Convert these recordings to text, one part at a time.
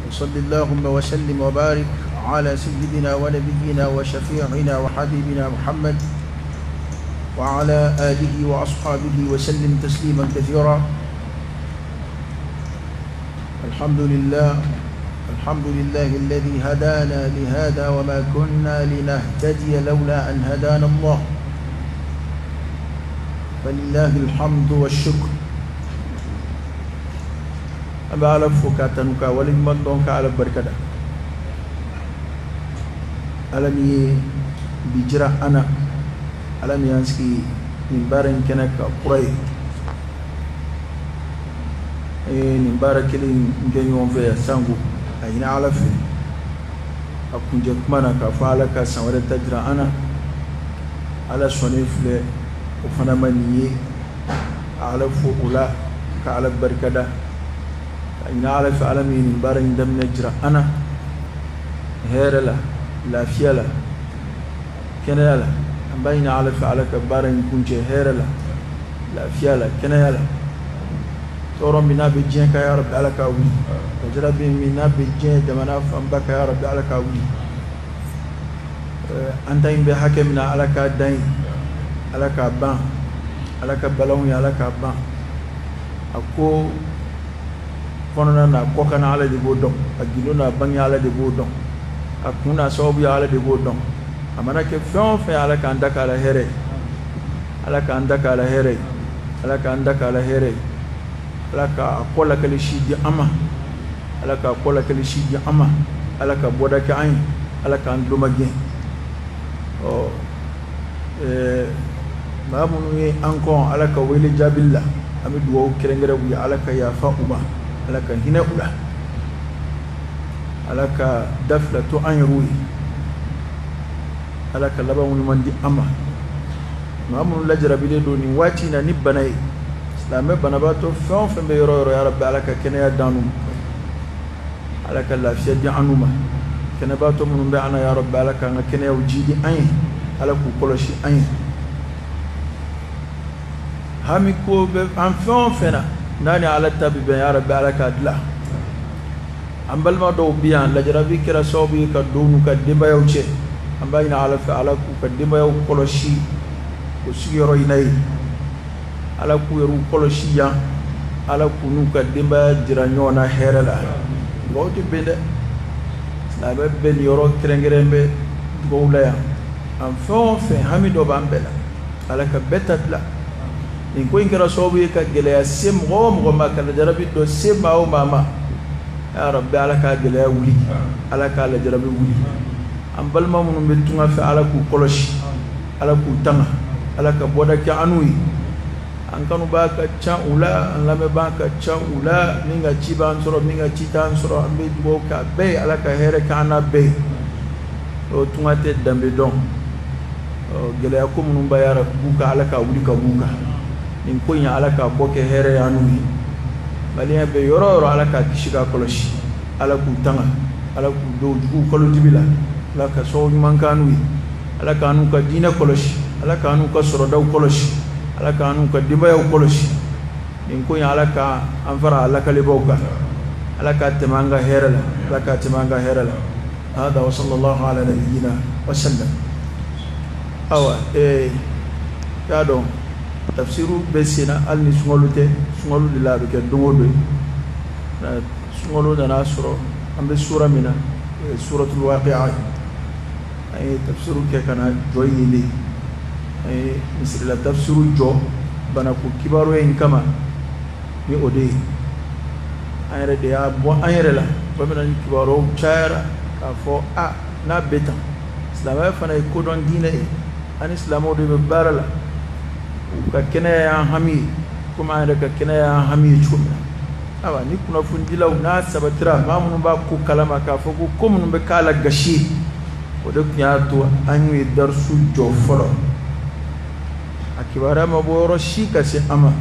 وصل اللهم وسلم وبارك على سيدنا ونبينا وشفيعنا وحبيبنا محمد وعلى آله وأصحابه وسلم تسليما كثيرا. الحمد لله، الحمد لله الذي هدانا لهذا وما كنا لنهتدي لولا أن هدانا الله، فلله الحمد والشكر. An bɛ Ala fo k'a tanu, k'a waleɲuman dɔn, ka Ala barikada. Ala min ye bi jira an na, Ala min y'an sigi nin baara in kɛnɛ kan kura ye, an ye nin baara kelen in kɛ ɲɔgɔn fɛ yan sango a ɲini Ala fɛ a kuncɛ kuma na k'a fɔ Ala ka san wɛrɛ ta jira an na. Ala sɔnnen filɛ o fana ma nin ye, Ala fo o la, ka Ala barikada, ka ɲini Ala fɛ, Ala min ye nin baara in daminɛ jira an na hɛrɛ la, lafiya la, kɛnɛya la, an b'a ɲini Ala fɛ, Ala ka baara in kuncɛ hɛrɛ la, lafiya la, kɛnɛya la. Tɔɔrɔ min n'a bɛ diɲɛ kan, ya Rabbi, Ala k'a wuli. Lajarabi min n'a bɛ diɲɛ jamana fanba kan, ya Rabbi, Ala k'a wuli. An ta in bɛ hakɛ min na, Ala k'a dan ye, Ala k'a ban, Ala ka balaw ye, Ala k'a ban. A ko kɔnɔna n'a kɔkan, Ala de b'o dɔn. A gindo n'a bange, Ala de b'o dɔn. A kun n'a sababu ye, Ala de b'o dɔn. A mana kɛ fɛn o fɛn, Ala k'an da k'a la hɛrɛ ye, Ala k'an da k'a la hɛrɛ ye, Ala k'an da k'a la hɛrɛ ye. Ala ka a kɔ lakali si di an ma, Ala ka kɔ lakali si di an ma, Ala ka bɔda kɛ an ye, Ala k'an tuloma gɛn. Ɔ maa minnu ye an kɔn Ala ka wele jaabili la, an bɛ dugawu kɛrɛnkɛrɛn u ye, Ala ka yafa u ma, Ala ka hinɛ u la, Ala ka da fila to an yɛrɛw ye, Ala ka laban ɲuman di an ma. Maa minnu lajarabilen don nin waati in na ni bana ye, silamɛ banabaatɔ fɛn o fɛn bɛ yɔrɔ o yɔrɔ, ya Rabbi, Ala ka kɛnɛya d'an ma, Ala ka lafiya di an ma. Kɛnɛbaatɔ minnu bɛ an na, ya Rabbi, Ala k'an ka kɛnɛyaw jidi an ye, Ala k'u kɔlɔsi an ye. Hami ko bɛ an fɛn o fɛn na, n'a ni Ala ta bɛ bɛn, ya Rabbi, Ala k'a dilan. An balima dɔw bɛ yan, lajarabi kɛra sababu ye ka don n'u ka denbayaw cɛ, an b'a ɲini Ala fɛ, Ala k'u ka denbayaw kɔlɔsi o sigiyɔrɔ in na yen, Ala k'u yɛrɛw kɔlɔsi yan, Ala k'u n'u ka denbaya jira ɲɔgɔn na hɛrɛ la. Dugawu tɛ bɛn dɛ, silamɛ bɛɛ nin yɔrɔ kɛrɛnkɛrɛn bɛ dugawu la yan. An fɛn o fɛn, hami dɔ b'an bɛɛ la, Ala ka bɛɛ ta dilan. Nin ko in kɛra sababu ye ka gɛlɛya se mɔgɔ o mɔgɔ ma, ka lajarabi dɔ se maa o maa ma, ya Rabbi, Ala k'a gɛlɛya wuli, Ala k'a lajarabi wuli. An balima minnu bɛ tunga fɛ, Ala k'u kɔlɔsi, Ala k'u tanga, Ala ka bɔda kɛ an n'u ye. An kanubaa ka ca u la, an lamɛnbaa ka ca u la, min ka ci b'an sɔrɔ, min ka ci t'an sɔrɔ, an bɛ dugawu k'a bɛɛ ye, Ala ka hɛrɛ kɛ an n'a bɛɛ ye. O tunga tɛ danbe dɔn. Gɛlɛya ko minnu b'a yara b'u kan, Ala k'a wuli ka b'u kan. Nin ko in, Ala k'a bɔ kɛ hɛrɛ ye an n'u ye. Maliyɛn bɛ yɔrɔ o yɔrɔ, Ala k'a kisi k'a kɔlɔsi, Ala k'u tanga, Ala k'u don juguw kalo dibi la, Ala ka sababu ɲuman k'an n'u ye, Ala k'an n'u ka diinɛ kɔlɔsi, Ala k'an n'u ka sɔrɔdaw kɔlɔsi, Ala k'an n'u ka denbayaw kɔlɔsi. Nin ko in, Ala ka an fara a lakalebaw kan, Ala k'a tɛmɛ an ka hɛrɛ la, Ala k'a tɛmɛ an ka hɛrɛ la. Hada wa sallallahu ala nabiyyina wa sallam. Awa, y'a dɔn tafsiru bɛ senna hali ni sunkalo tɛ. Sunkalo de la a bɛ kɛ don o don ye. Sunkalo nana sɔrɔ an bɛ sura min na, suratul waqi'a, an ye tafsiru kɛ ka na jɔ yen de. An ye misirila tafsiru jɔ banako kibaruya in kama ni o de ye. An yɛrɛ de y'a bɔ an yɛrɛ la, bamanan kibaruyaw cayara k'a fɔ a n'a bɛ tan. Silamɛya fana ye kodɔn diinɛ ye, ani silamɛw de bɛ baara la, u ka kɛnɛya y'an hami ye komi an yɛrɛ ka kɛnɛya y'an hami ye cogo min na. Awa, ni kunnafonidilaw n'a sabatira, maa minnu b'a ko kalama k'a fɔ ko ko minnu bɛ k'a la gasi ye, o de tun y'a to an y'u ye darisu jɔ fɔlɔ. A kibaruya ma bɔ yɔrɔ si ka se an ma,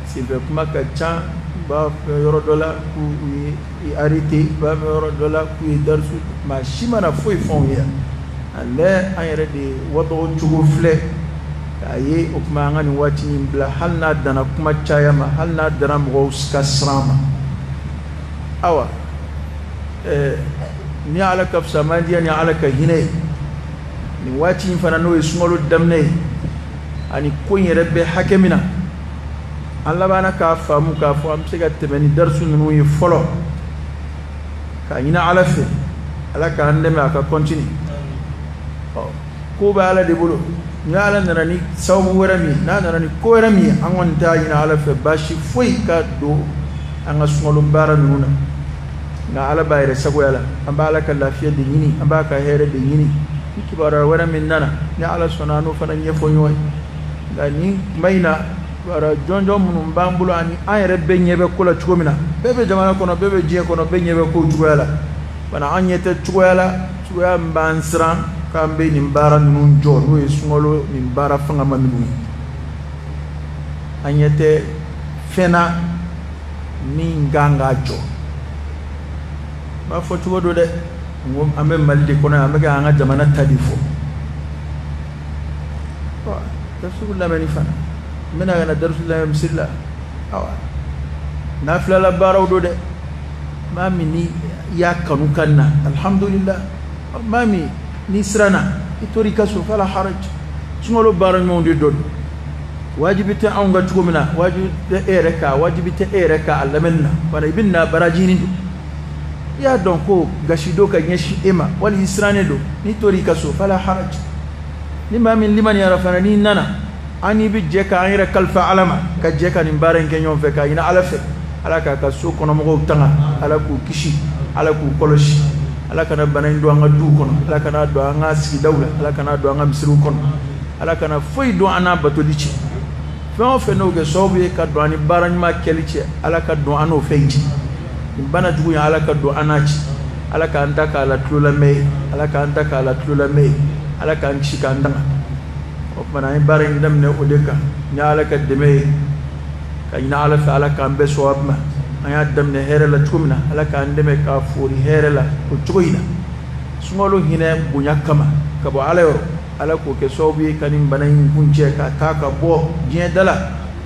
senfɛ kuma ka ca. U b'a fɛ yɔrɔ dɔ la k'u ye arrêté, u b'a fɛ yɔrɔ dɔ la k'u ye darisu, maa si mana foyi fɔ anw ye. Ale an yɛrɛ de wadɔgɔ cogo filɛ k'a ye. O tuma an ka nin waati in bila, hali n'a danna kuma caya ma, hali n'a danna mɔgɔw ka siran ma. Awa, Ni Ala ka fisamandiya ni Ala ka hinɛ ye nin waati in fana, n'o ye sunkalo daminɛ ye, ani ko in yɛrɛ bɛ hakɛ min na, an labanna k'a faamu k'a fɔ an bɛ se ka tɛmɛ ni darisu ninnu ye fɔlɔ, k'a ɲini Ala fɛ, Ala k'an dɛmɛ a ka continuer. Ɔ, ko bɛ Ala de bolo. Ni Ala nana ni sababu wɛrɛ min, n'a nana ni ko wɛrɛ min ye, an kɔni t'a ɲini Ala fɛ baasi foyi ka don an ka sunkalo baara ninnu na. Nka Ala b'a yɛrɛ sagoya la. An b'a Ala ka lafiya de ɲini, an b'a ka hɛrɛ de ɲini. Ni kibaruya wɛrɛ min nana, ni Ala sɔnna, an n'o fana ɲɛfɔ ɲɔgɔn ye. Nka nin kuma in na, kibaruya jɔnjɔn minnu b'an bolo, ani an yɛrɛ bɛɛ ɲɛ bɛ ko la cogo min na, bɛɛ bɛ jamana kɔnɔ, bɛɛ bɛ diɲɛ kɔnɔ, bɛɛ ɲɛ bɛ kow cogoya la bana, an ɲɛ tɛ cogoya la, cogoya min b'an siran k'an bɛ nin baara ninnu jɔ, n'o ye sunkalo nin baara fangama minnu ye. An ɲɛ tɛ fɛn na min kan k'a jɔ. N b'a fɔ cogo do dɛ, n ko an bɛ Mali de kɔnɔ yan, an bɛ ka an ka jamana ta de fɔ. Darisu lamɛnni fana, n bɛna ka na darisu lamɛn misiri la. Awa, nafilala baaraw do dɛ. Maa min ni i y'a kanu ka na, alhamdulillah. Maa min n'i siranna, i tora i ka so, fala haraj. Sunkalo baara ɲumanw de dɔ don. Wajibi tɛ anw ka cogo min na, wajibi tɛ e yɛrɛ kan, wajibi tɛ e yɛrɛ kan a lamɛnni na fana. I bɛ na baraji ɲini don. I y'a dɔn ko gasi dɔ ka ɲɛsin e ma, wali i sirannen don, n'i tora i ka so, fala haraj. Ni maa min limaniyara fana, n'i nana, an n'i bɛ jɛ k'an yɛrɛ kalifa Ala ma, ka jɛ ka nin baara in kɛ ɲɔgɔn fɛ, k'a ɲini Ala fɛ, Ala k'a ka so kɔnɔmɔgɔw tanga, Ala k'u kisi, Ala k'u kɔlɔsi, Ala kana bana in don an ka duw kɔnɔ, Ala kana don an ka sigidaw la, Ala kana don an ka misiriw kɔnɔ, Ala kana foyi don an n'a batoli cɛ. Fɛn o fɛn n'o kɛ sababu ye ka don an ni baara ɲuman kɛli cɛ, Ala ka don an n'o fɛn cɛ. Nin bana jugu in, Ala ka don an n'a cɛ. Ala k'an ta k'a la tulo lamɛn ye, Ala k'an ta k'a la tulo lamɛn ye, Ala k'an kisi k'an tanga. O tuma na, an ye baara in daminɛ o de kan ni Ala ka dɛmɛ ye, ka ɲini Ala fɛ, Ala k'an bɛɛ sɔn ma. An y'a daminɛ hɛrɛ la cogo min na, Ala k'an dɛmɛ k'a fori hɛrɛ la o cogo in na. Sunkalo hinɛ bonya kama ka bɔ Ala yɔrɔ, Ala k'o kɛ sababu ye ka nin bana in kuncɛ, k'a taa ka bɔ diɲɛ da la,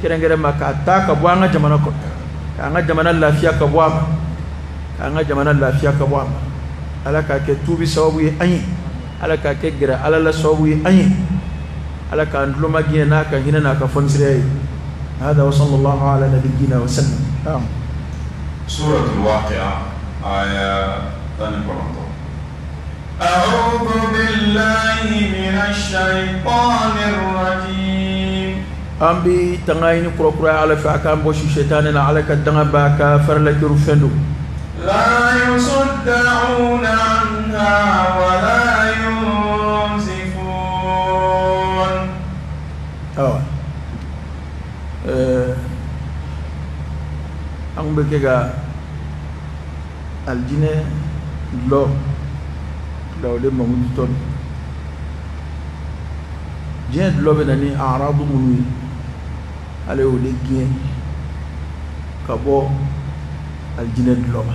kɛrɛnkɛrɛn ma k'a taa ka bɔ an ka jamana kɔnɔ, k'an ka jamana lafiya ka bɔ a ma, k'an ka jamana lafiya ka bɔ a ma. Ala k'a kɛ tuubi sababu ye an ye, Ala k'a kɛ gɛrɛ Ala la sababu ye an ye, Ala k'an tuloma gɛn n'a ka hinɛ n'a ka fɔnisiriya ye. هذا وصلى الله على نبينا وسلم. نعم. سورة الواقعة، آية 19. أعوذ بالله من الشيطان الرجيم. An bi tanga ɲini kurakuraya Ala fɛ, a k'an bɔsi shetani na. Ala ka danga b'a ka farila kiru fɛn don. لا يصدعون عنها ولا ينزفون. Awa, an kun bɛ kɛ ka alijinɛ dulɔ la, o de mamudu tɔ. Diɲɛ dulɔ bɛ na ni arabu minnu ye, Ala y'o de gɛn ka bɔ alijinɛ dulɔ ma.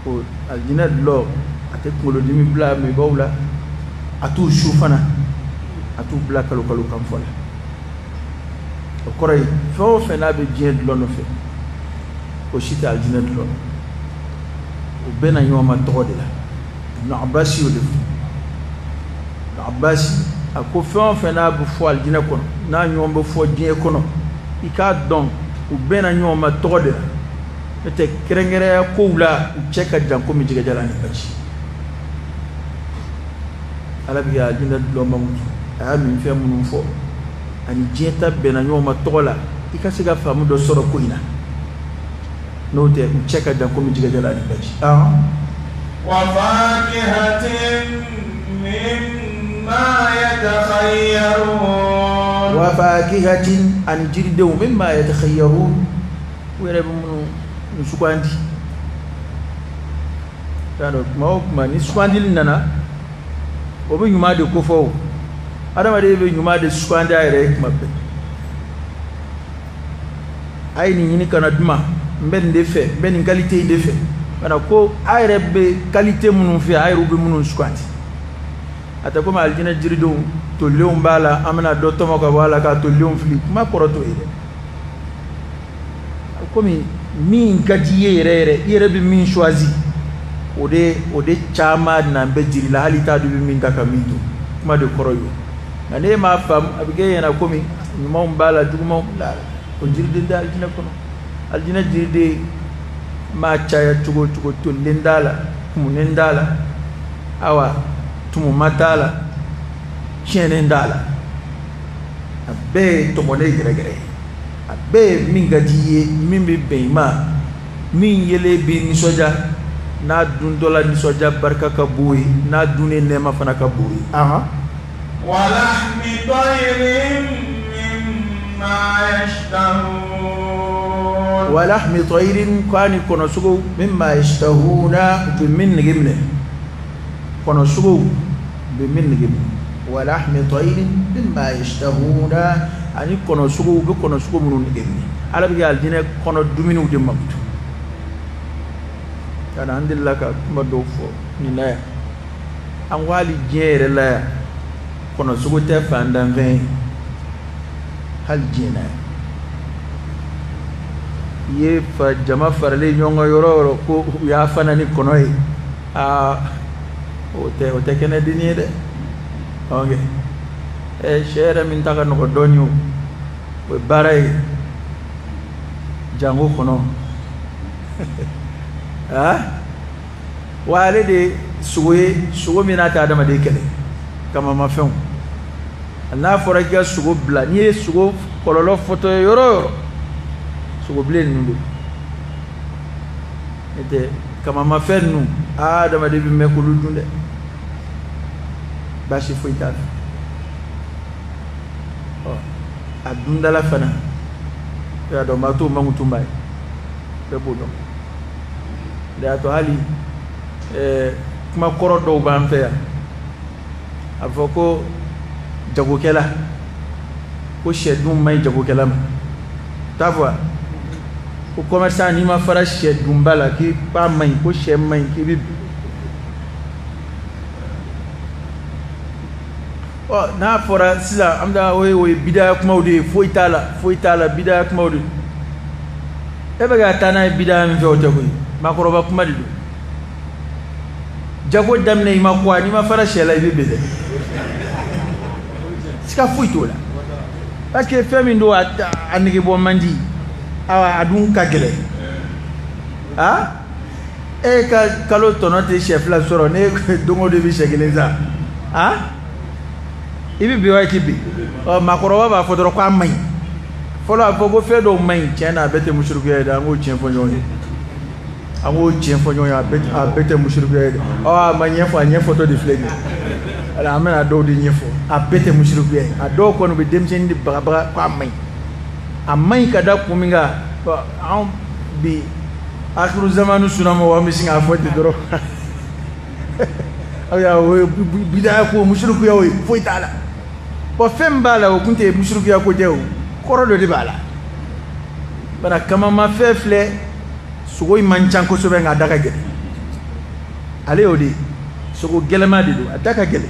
O alijinɛ dulɔ, a tɛ kunkolodimi bila mɔgɔw la, a t'u su fana, a t'u bila kalo kalo kan fɔ la. O kɔrɔ ye, fɛn o fɛn n'a bɛ diɲɛ dulɔ nɔfɛ, o si tɛ alijinɛ dulɔ. O bɛɛ na ɲɔgɔn ma tɔgɔ de la. Ibn Abbas y'o de fɔ. Ibn Abbas a ko, fɛn o fɛn n'a bɛ fɔ alijinɛ kɔnɔ, n'a ɲɔgɔn bɛ fɔ diɲɛ kɔnɔ, i k'a dɔn u bɛɛ na ɲɔgɔn ma tɔgɔ de la. N'o tɛ, kɛrɛnkɛrɛnya kow la, u cɛ ka jan komi jɛgɛjalan ni baji. Ala bɛ ka alijinɛ dulɔ mamutu, a y'a min fɛn minnu fɔ ani diɲɛ ta bɛnna ɲɔgɔn ma tɔgɔ la, i ka se ka faamu dɔ sɔrɔ ko in na. N'o tɛ, u cɛ ka jan komi jɛgɛjalan ni baji. وفاكهة مما يتخيرون. وفاكهة, ani jiridenw, مما يتخيرون, u yɛrɛ bɛ minnu sugandi. Y'a dɔn, kuma o kuma ni sugandili nana, o bɛ ɲuman de kofɔ. O adamaden bɛ ɲuman de sugandi a yɛrɛ ye kuma bɛɛ. A ye nin ɲini ka na di ma, n bɛ nin de fɛ, n bɛ nin qualité in de fɛ. Bana ko a yɛrɛ bɛ qualité minnu fɛ, a yɛrɛ bɛ minnu sugandi, a tɛ komi alijinɛ jiridenw tolilenw b'a la, an bɛna dɔ tɔmɔ ka bɔ a la k'a tolilenw fili. Kuma kɔrɔ t'o ye dɛ. Komi min ka di i ye yɛrɛ yɛrɛ, i yɛrɛ bɛ min choisi. O de caman na bɛ jiri la, hali t'a dɔn i bɛ min ta ka min to. Kuma de kɔrɔ ye o. Nka n'e m'a faamu, a bɛ kɛ e ɲɛna komi ɲumanw b'a la, jugumanw la. O jiriden tɛ alijinɛ kɔnɔ. Alijinɛ jiriden maa caya cogo o cogo, tolilen t'a la, kumunen t'a la, awa tumuma t'a la, tiɲɛnen t'a la. A bɛɛ ye tɔmɔnen gɛrɛgɛrɛ ye. A bɛɛ ye min ka di i ye, min bɛ bɛn i ma, min yelen b'i nisɔndiya, n'a duntɔ la nisɔndiya barika ka bon ye, n'a dunnen nɛɛma fana ka bon ye. Ahan. ولحم طير مما يشتهون. ولحم طير, k'a ni kɔnɔsogo, مما يشتهون, u bɛ min nege minɛ. Kɔnɔsogo bɛ min nege minɛ. ولحم طير مما يشتهون, ani kɔnɔsogo, u bɛ kɔnɔsogo minnu nege minɛ. Ala bɛ ka alijinɛ kɔnɔ dumuniw de makutu ka na. An delila ka kuma dɔw fɔ nin na yan. An ko hali diɲɛ yɛrɛ la yan, kɔnɔsogo tɛ fandanfɛn ye. Hali diɲɛ na yan, i ye fa jama faralen ɲɔgɔn kan yɔrɔ o yɔrɔ ko u y'a fana ni kɔnɔ ye, aa, o tɛ kɛnɛdenni ye dɛ. Ok, sɛ yɛrɛ min ta ka nɔgɔ dɔɔni, o ye baara ye. Jango kɔnɔ, aa, wa ale de sogo ye, sogo min n'a tɛ adamaden kɛlɛ, kamamafɛnw. N'a fɔra k'i ka sogo bila, n'i ye sogo kɔlɔlɔ fɔtɔ ye yɔrɔ o yɔrɔ, sogo bilen ninnu don. N'o tɛ kamamafɛn ninnu, aa, adamaden bɛ mɛn k'olu dun dɛ, baasi foyi t'a fɛ. Ɔ, a dundala fana, i y'a dɔn, maa t'o mankutunba ye, bɛɛ b'o dɔn. O de y'a to hali kuma kɔrɔ dɔw b'an fɛ yan, a fɔ ko jagokɛla, ko sɛ dun man ɲi jagokɛla ma. T'a fɔ wa ko commerçant, n'i ma fara sɛ dunba la, k'i b'a man ɲi, ko sɛ man ɲi, k'i bɛ. Ɔ, n'a fɔra sisan, an bɛ taa, o ye bidaya kumaw de ye, foyi t'a la, foyi t'a la, bidaya kumaw de. E bɛ ka taa n'a ye bidaya min fɛ, o tɛ koyi, maakɔrɔba kuma de don. Jago daminɛ, i ma kɔ, n'i ma fara sɛ la, i bɛ bin dɛ, siga foyi t'o la, parce que fɛn min don, a nege bɔ man di, awa a dun ka gɛlɛn. A e ka kalo tɔnɔ tɛ sɛ 2 sɔrɔ, ne don o don i bɛ sɛ kelen san, a i bɛ bin wa i tɛ bin. Ɔ, maakɔrɔba b'a fɔ dɔrɔn k'a man ɲi fɔlɔ. A fɔ ko fɛn dɔw man ɲi, tiɲɛ na, a bɛɛ tɛ musirikuya ye dɛ. An k'o tiɲɛ fɔ ɲɔgɔn ye, an k'o tiɲɛ fɔ ɲɔgɔn ye, a bɛɛ tɛ musirikuya ye dɛ. Ɔ, a ma ɲɛfɔ, a ɲɛfɔtɔ de filɛ nin ye. Ala, an bɛna dɔw de ɲɛfɔ. A bɛɛ tɛ musirikuya ye. A dɔw kɔni bɛ denmisɛnnin de bagabaga k'a man ɲi. A man ɲi ka da kun min kan, anw bi akiru zamanu sunamɔgɔw, an bɛ sin k'a fɔ ten dɔrɔn: ayiwa, o ye bidaya ko, musirikuya o ye, foyi t'a la. Bon, fɛn min b'a la, o kun tɛ musirikuya ko tɛ, o kɔrɔ dɔ de b'a la. Bana kamamafɛn filɛ, sogo in man ca kosɛbɛ, nka a da ka gɛlɛn. Ale y'o de ye, sogo gɛlɛma de don, a da ka gɛlɛn.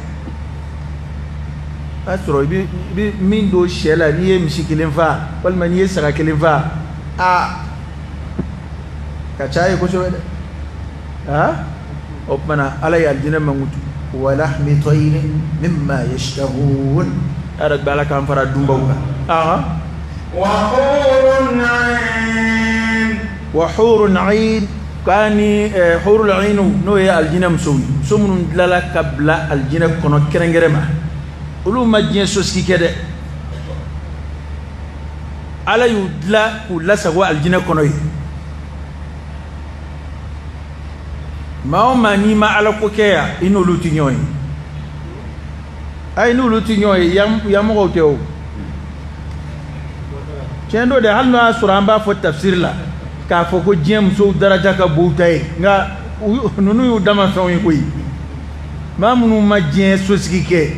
O y'a sɔrɔ i bɛ min don sɛ la, n'i ye misi kelen fa walima n'i ye saga kelen fa, aa, ka ca ye kosɛbɛ dɛ. Aa, o tuma na, Ala ye alijinɛ mankutu: ولحم طير مما يشتهون. Ya Rabbi, Ala k'an fara dunbaw kan. Ahan. وحور عين. وحور عين, k'a ni حور العين, n'o ye alijinɛ musow ye, muso minnu dilanla ka bila alijinɛ kɔnɔ kɛrɛnkɛrɛn ma, olu ma diɲɛ sosigi kɛ dɛ. Ala y'u dilan k'u lasago alijinɛ kɔnɔ yen. Maa o maa n'i ma Ala ko kɛ yan, i n'olu tɛ ɲɔgɔn ye. Ayi, n'olu tɛ ɲɔgɔn ye, yan yan mɔgɔw tɛ o. Tiɲɛ don dɛ, hali n'o y'a sɔrɔ an b'a fɔ tafsiri la k'a fɔ ko diɲɛ musow daraja ka bon u ta ye, nka ninnu y'u dama fɛnw ye koyi. Maa minnu ma diɲɛ sosigi kɛ,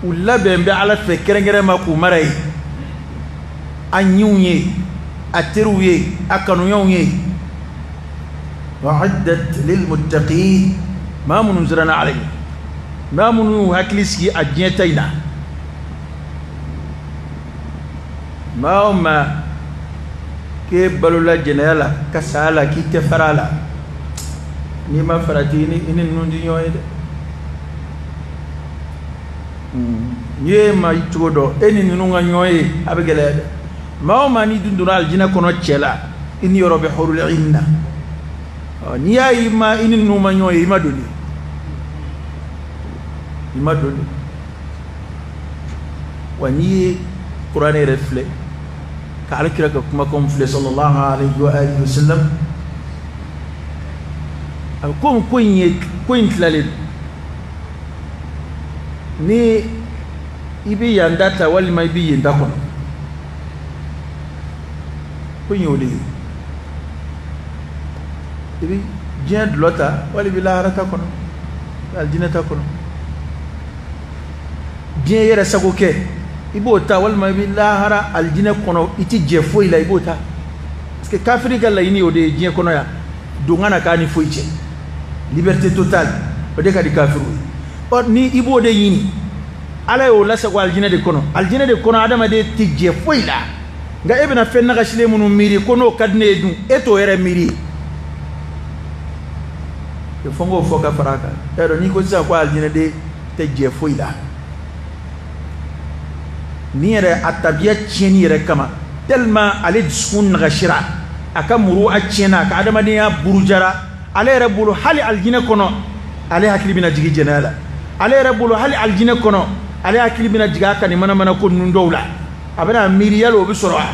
u labɛn bɛ Ala fɛ kɛrɛnkɛrɛn ma k'u mara yen, a ɲinw ye, a teriw ye, a kanuɲɔgɔnw ye. أعدت للمتقين, maa minnu siranna Ala ɲɛ, maa minnu y'u hakili sigi a diɲɛ ta in na. Maa o maa k'e balola jɛnɛya la ka sa a la, k'i tɛ fara a la, N'i ma farati i ni ninnu ti ɲɔgɔn ye dɛ. N'i ye maa cogo dɔn, e ni ninnu ka ɲɔgɔn ye a bɛ gɛlɛya dɛ. Maa o maa n'i dun donna alijinɛ kɔnɔ cɛ la, i ni yɔrɔ bɛ hurul ain na. N'i y'a ye i ni ninnu ma ɲɔgɔn ye, i ma don de, i ma don de. Wa n'i ye kuranɛ yɛrɛ filɛ ka ala kira ka kumakanw filɛ sallallahu alayhi wa alihi wa sallam, a bɛ komi ko in ye ko in tilalen don. Ni i bɛ yan da ta walima i bɛ yen da kɔnɔ, ko in y'o de ye. I bɛ diɲɛ dulɔ ta walima i bɛ lahara ta kɔnɔ, alijinɛ ta kɔnɔ. Diɲɛ yɛrɛ sago kɛ, i b'o ta walima i bɛ lahara alijinɛ kɔnɔ, i ti jɛ foyi la, i b'o ta. Parce que kafiri ka laɲini o de ye diɲɛ kɔnɔ yan, don kana k'a ni foyi cɛ, liberté totale, o de ka di kafiriw ye. Ɔ ni i b'o de ɲini, ala y'o lasago alijinɛ de kɔnɔ. Alijinɛ de kɔnɔ adamaden ti jɛ foyi la, nka e bɛna fɛn nagasilen minnu miiri ko n'o ka di ne ye dun, e t'o yɛrɛ miiri. Fo n k'o fɔ ka fara a kan. E y'a dɔn n'i ko sisan ko alijinɛ de tɛ jɛ foyi la, nin yɛrɛ a tabiya tiɲɛni yɛrɛ kama, tellement ale dusukun nagasira, a ka muru a tiɲɛna, a ka adamadenya burujara, ale yɛrɛ bolo hali alijinɛ kɔnɔ ale hakili bɛna jigin jɛnɛya la, ale yɛrɛ bolo hali alijinɛ kɔnɔ ale hakili bɛna jigin a ka nin manamana ko ninnu dɔw la, a bɛna miiri yali o bɛ sɔrɔ wa?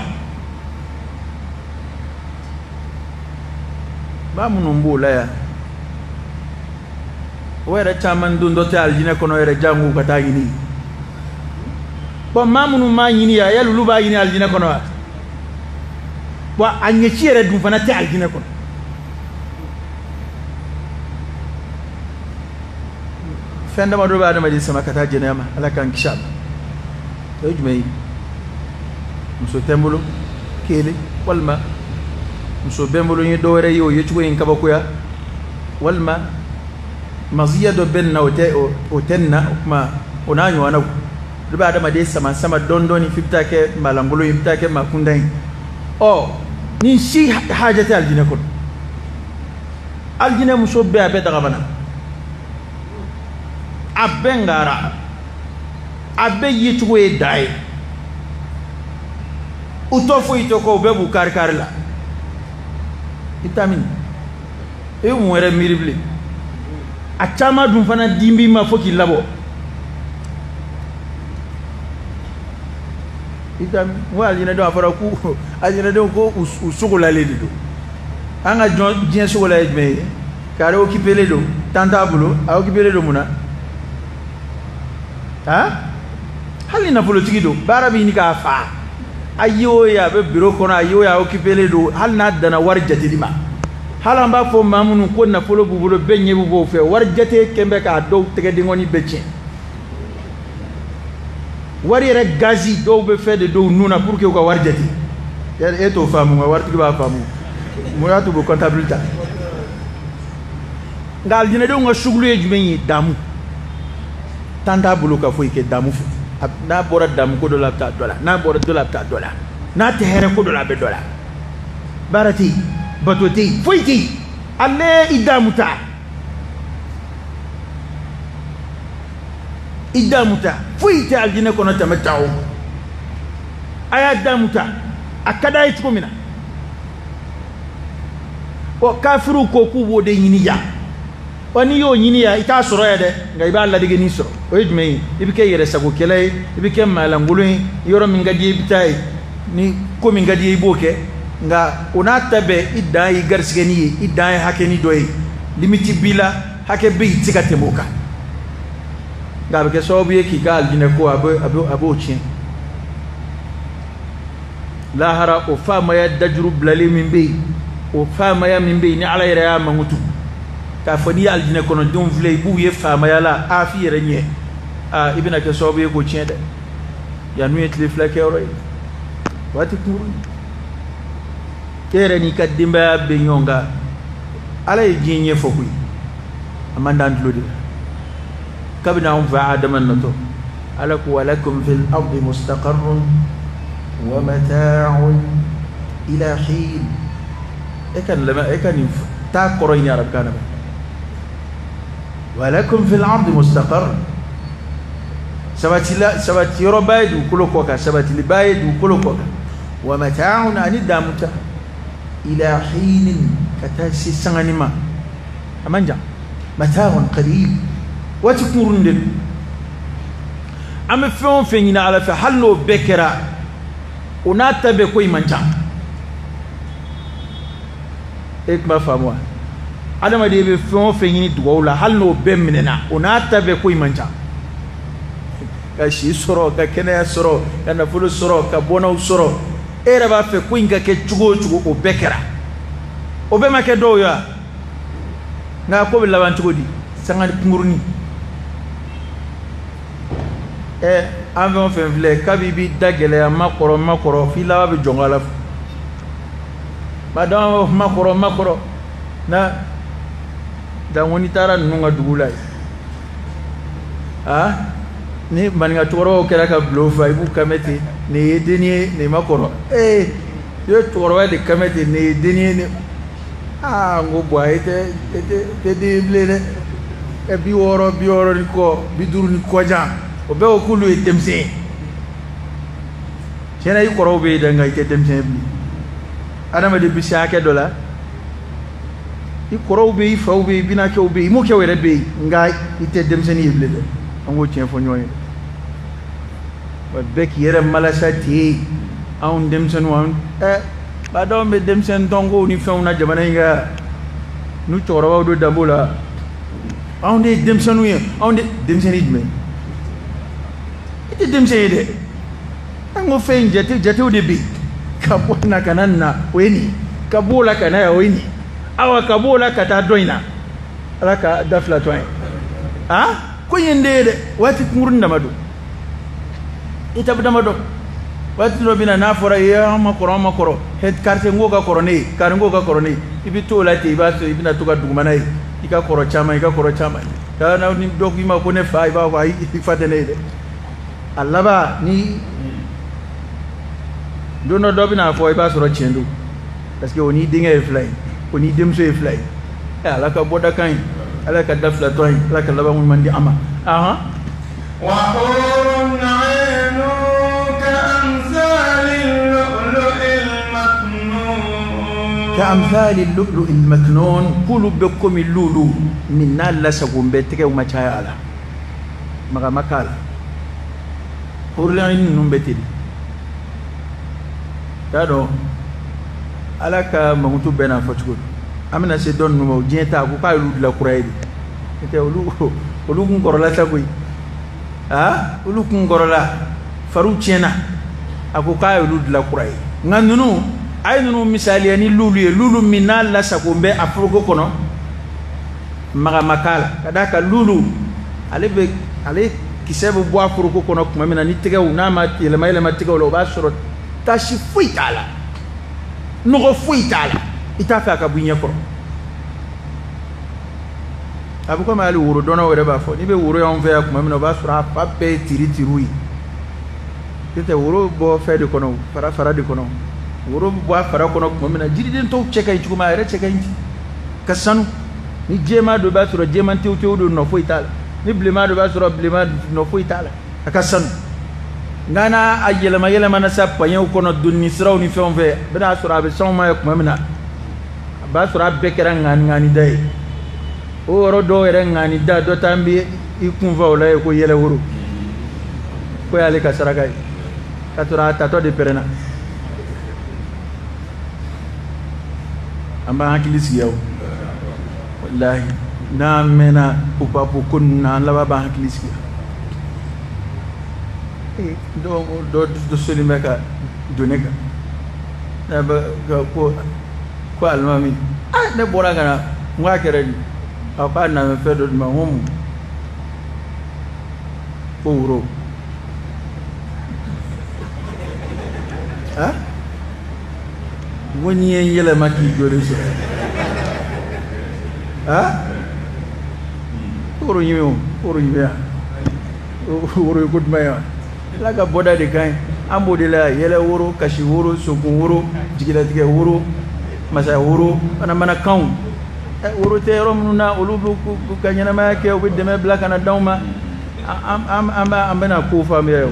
Maa minnu b'o la yan, o yɛrɛ caman don dɔ tɛ alijinɛ kɔnɔ yɛrɛ, jango ka taa ɲini. Bon, maa minnu m'a ɲini yan, yali olu b'a ɲini alijinɛ kɔnɔ wa? Bon, a ɲɛci yɛrɛ dun fana tɛ alijinɛ kɔnɔ. Fɛn damadɔ bɛ adamaden sama ka taa jɛnɛya ma, ala k'an kisi a ma. O ye jumɛn ye? Muso tɛ n bolo kelen, walima muso bɛ n bolo n ye dɔ wɛrɛ ye o yecogo ye n kabakoya, walima maziya dɔ bɛ nin na o tɛ nin na, o tuma o n'a ɲɔgɔnnaw. Olu bɛ adamaden sama sama dɔɔni dɔɔni f'i bɛ taa kɛ maalankolon ye, i bɛ taa kɛ maakuntan ye. Ɔ nin si haja tɛ alijinɛ kɔnɔ. Alijinɛ muso bɛɛ a bɛɛ dagabana, a bɛɛ ngara, a bɛɛ yecogo ye da ye, u tɔ foyi tɛ kɔ, u bɛɛ b'u kari kari la. I bɛ taa min? I bɛ mun wɛrɛ miiri bilen? A caman dun fana din b'i ma fo k'i labɔ. I bɛ taa min? N ko alijinɛdenw, a fɔra k'u alijinɛdenw ko u sogolalen de don. An ka diɲɛ sogola ye jumɛn ye? K'ale occupélen don, temps t'a bolo, a occupélen don mun na? Han? Hali ni nafolotigi don, baara bɛ ɲini k'a fa. A ye o ye a bɛ bureau kɔnɔ, a ye o ye a occupélen don, hali n'a danna wari jateli ma. Hali an b'a fɔ maa minnu ko nafolo b'u bolo, bɛɛ ɲɛ b'u b'o fɛ, wari jate kɛn bɛ k'a dɔw tɛgɛdenkɔni bɛɛ tiɲɛ. Wari yɛrɛ gazi dɔw bɛ fɛn de dɔw nun na pour que u ka wari jate. E t'o faamu, nka waritigi b'a faamu. Mun y'a to u bɛ comptable ta? Nka alijinɛdenw ka sugulu ye jumɛn ye? Damu. Tan t'a bolo ka foyi kɛ damu fɛ. N'a bɔra damu ko dɔ la, a bɛ taa dɔ la. N'a bɔra dɔ la, a bɛ taa dɔ la. N'a tɛ hɛrɛ ko dɔ la, a bɛ dɔ la. Baara tɛ yen, bato tɛ yen, foyi tɛ yen. Ale i damu ta. I damu ta. Foyi tɛ alijinɛ kɔnɔ tɛmɛ ta o. A y'a damu ta. A ka d'a ye cogo min na. Ɔ kafiriw ko k'u b'o de ɲini yan. Ɔ n'i y'o ɲini yan, i t'a sɔrɔ yan dɛ, nka i b'a ladegeni sɔrɔ. O ye jumɛn ye? I bɛ kɛ yɛrɛsagokɛla ye, i bɛ kɛ maalankolon ye, yɔrɔ min ka di i ye i bɛ taa yen, ni ko min ka di i ye i b'o kɛ. Nka o n'a ta bɛɛ, i dan ye garisigɛni ye, i dan ye hakɛni dɔ ye, limiti b'i la, hakɛ bɛ yen, i tɛ se ka tɛmɛ o kan. Nka a bɛ kɛ sababu ye k'i ka alijinɛ ko a b'o tiɲɛ. Lahara o faamaya dajuru bilalen min bɛ yen, o faamaya min bɛ yen ni ala yɛrɛ y'a mankutu k'a fɔ n'i ye alijinɛ kɔnɔdenw filɛ i b'u ye faamaya la, a f'i yɛrɛ ɲɛ, a i bɛna kɛ sababu ye k'o tiɲɛ dɛ. Yan n'u ye tile fila kɛyɔrɔ ye, waati kunkurunnin. E yɛrɛ n'i ka denbaya bɛ ɲɔgɔn kan, ala ye diɲɛ ɲɛfɔ koyi, a man d'an tulo de la. Kabini anw fa Adama natɔ, ala ko walakum fil ardi mustaqarrun wa mata'un ila hin. E ka nin lamɛn, e ka nin taa kɔrɔ ɲini arabukan na. Walakum fil ardi mustaqar, sabatila sabati yɔrɔba ye dugukolo kɔ kan, sabatiliba ye dugukolo kɔ kan. Wa mata'un, ani damuta, ila hinin, ka taa se sangani ma, a man jan. Mata'un qalil, waati kunkurunnin de don. An bɛ fɛn o fɛn ɲini Ala fɛ, hali n'o bɛɛ kɛra, o n'a ta bɛɛ ko in man ca. E kuma faamu wa? Adamaden bɛ fɛn o fɛn ɲini dugawu la, hali n'o bɛɛ minɛna, o n'a ta bɛɛ ko in man ca. Ka si sɔrɔ, ka kɛnɛya sɔrɔ, ka nafolo sɔrɔ, ka bɔnnaw sɔrɔ, e yɛrɛ b'a fɛ ko in ka kɛ cogo o cogo, o bɛɛ kɛra, o bɛɛ ma kɛ dɔw ye wa? Nka ko bɛ laban cogo di? Sanga kunkurunin. An fɛn o fɛn filɛ, kabi b'i da gɛlɛya makɔrɔ makɔrɔ f'i laban bɛ jɔn ala fo. Ba makɔrɔ makɔrɔ na danko n'i taara ninnu ka dugu la yen, ah, ni maninka cɛkɔrɔbaw kɛra ka bulon fa, i b'u kanmɛ ten, nin ye denni ye, nin ma kɔrɔ. Ee, i ye cɛkɔrɔba de kanmɛ ten, nin ye denni ye, nin aa, n ko bɔn, e tɛ den ye bilen dɛ. Ɛ, 60, 60 ni kɔ, 50 ni kɔjan, o bɛɛ ko k'olu ye denmisɛn ye. Tiɲɛna, i kɔrɔw bɛ yen dɛ, nka i tɛ denmisɛn ye bilen. Adamaden bɛ se hakɛ dɔ la, i kɔrɔw bɛ yen, i faw bɛ yen, i binakɛw bɛ yen, i mɔkɛw yɛrɛ bɛ yen, nka i tɛ denmisɛnnin ye bilen dɛ. An k'o tiɲɛ fɔ ɲɔgɔn ye. Wa bɛɛ k'i yɛrɛ malasa ten. Anw denmisɛnninw, an badenw bɛ denmisɛnnin tɔnkow ni fɛnw na jamana in kan, n'u cɛkɔrɔbaw don danbo la. Anw de ye denmisɛnninw ye, anw de denmisɛnnin jumɛn? I tɛ denmisɛn ye dɛ. An ko fɛn in jate jatew de bɛ yen. Ka bɔ na ka na nin na, o ye nin ye. Ka bɔ o la ka na yan, o ye nin ye. Awa, ka bɔ o la ka taa dɔ in na, Ala ka da fila to an ye. Ah, ko in ye n den ye dɛ. Waati kunkurunin dama don, étape dama dɔn. Waati dɔ bɛ na, n'a fɔra e an ma kɔrɔ, an ma kɔrɔ, quartier n ko ka kɔrɔ ne ye, kari n ko ka kɔrɔ ne ye, i bɛ t'o la ten, i b'a sɔrɔ i bɛna to ka dugumana ye, i ka kɔrɔ caman, i ka kɔrɔ caman. Ka ni dɔ k'i ma ko ne fa, i b'a fɔ ayi, i fa tɛ ne ye dɛ. A laban ni don dɔ, dɔ bɛna fɔ, i b'a sɔrɔ tiɲɛ don, parce que o n'i denkɛ ye fila ye, o n'i denmuso ye fila ye. Ɛ, Ala ka bɔda kan ye, Ala ka da fila to an ye, Ala ka laban ɲuman di an ma. Ahan. وحور عين كأمثال اللؤلؤ المكنون. كأمثال اللؤلؤ المكنون, k'olu bɛ komi lulu min n'a lasagon bɛ, tɛgɛw ma caya a la, maga ma k'a la. Hurulayi ninnu bɛ ten de. T'a dɔn Ala ka mankutu bɛɛ n'a fɔ cogo di. An bɛna se dɔ ninnu ma, o diɲɛ ta, a ko k'a y'olu dilan kura ye de. N'o tɛ, olu kun kɔrɔla sa koyi. Aa, olu kun kɔrɔla, fariw tiɲɛna, a ko k'a y'olu dilan kura ye. Nka ninnu, a ye ninnu misaliya ni lulu ye, lulu min n'a lasagon bɛ a foroko kɔnɔ, maga ma k'a la. Ka d'a kan lulu, ale bɛ, ale kisɛ bɛ bɔ a foroko kɔnɔ tuma min na, ni tɛgɛw n'a ma yɛlɛma yɛlɛma tɛgɛw la, o b'a sɔrɔ tache foyi t'a la, nɔgɔ foyi t'a la, i t'a fɛ a ka bɔ i ɲɛ kɔrɔ. A bɛ komi hali worodɔnnaw yɛrɛ b'a fɔ, n'i bɛ woro y'anw fɛ yan tuma min na, o b'a sɔrɔ a fa bɛɛ ye tiri tiriw ye. N'o tɛ, woro bɔ fɛn de kɔnɔ, fara fara de kɔnɔ. Woro bɛ bɔ a fara kɔnɔ tuma min na, jiriden tɔw cɛ ka ɲi cogo min, a yɛrɛ cɛ ka ɲi ten, ka sanu. Ni jɛman don, i b'a sɔrɔ jɛman tewu tewu don, nɔ foyi t'a la. Ni bilenman don, i b'a sɔrɔ bilenman, nɔ foyi t'a la, a ka sanu. Nka n'a a yɛlɛma yɛlɛmana sa paɲɛw kɔnɔ, donni siraw ni fɛnw fɛ, a bɛna sɔrɔ a bɛ s'anw ma yan tuma min na, a b'a sɔrɔ a bɛɛ kɛra ŋani ŋani da ye. O yɔrɔ dɔw yɛrɛ ŋani da, dɔ t'an bɛ i kun fa o la ye ko yɛlɛ woro, ko y'ale ka saraka ye, k'a sɔrɔ a tatɔ de pɛrɛnna. An b'an hakili sigi o, walahi, n'an mɛnna pupapu ko ninnu na, an laban b'an hakili sigi. Ee, dɔ dɔ dɔ solen bɛ ka don ne kan, ne bɛ ka ko alimami, ah, ne bɔra ka na, n ko a kɛra di? A ko a nana fɛn dɔ di ma. N ko mun? Ko woro. Ah, n ko n'i ye n yɛlɛma k'i jɔlen sɔrɔ, ah, woro ɲimi o, woro ɲimi ya, woro ye ko duman ye wa? Ala ka bɔda de ka ɲi, an b'o de la. Yɛlɛ woro, kasi woro, sokun woro, jigilatigɛ woro, masaya woro, manamanakanw. Woro tɛ yɔrɔ minnu na olu bɛ ka ɲɛnamaya kɛ u bɛ dɛmɛ bila ka na d'anw ma an bɛna kow faamuya o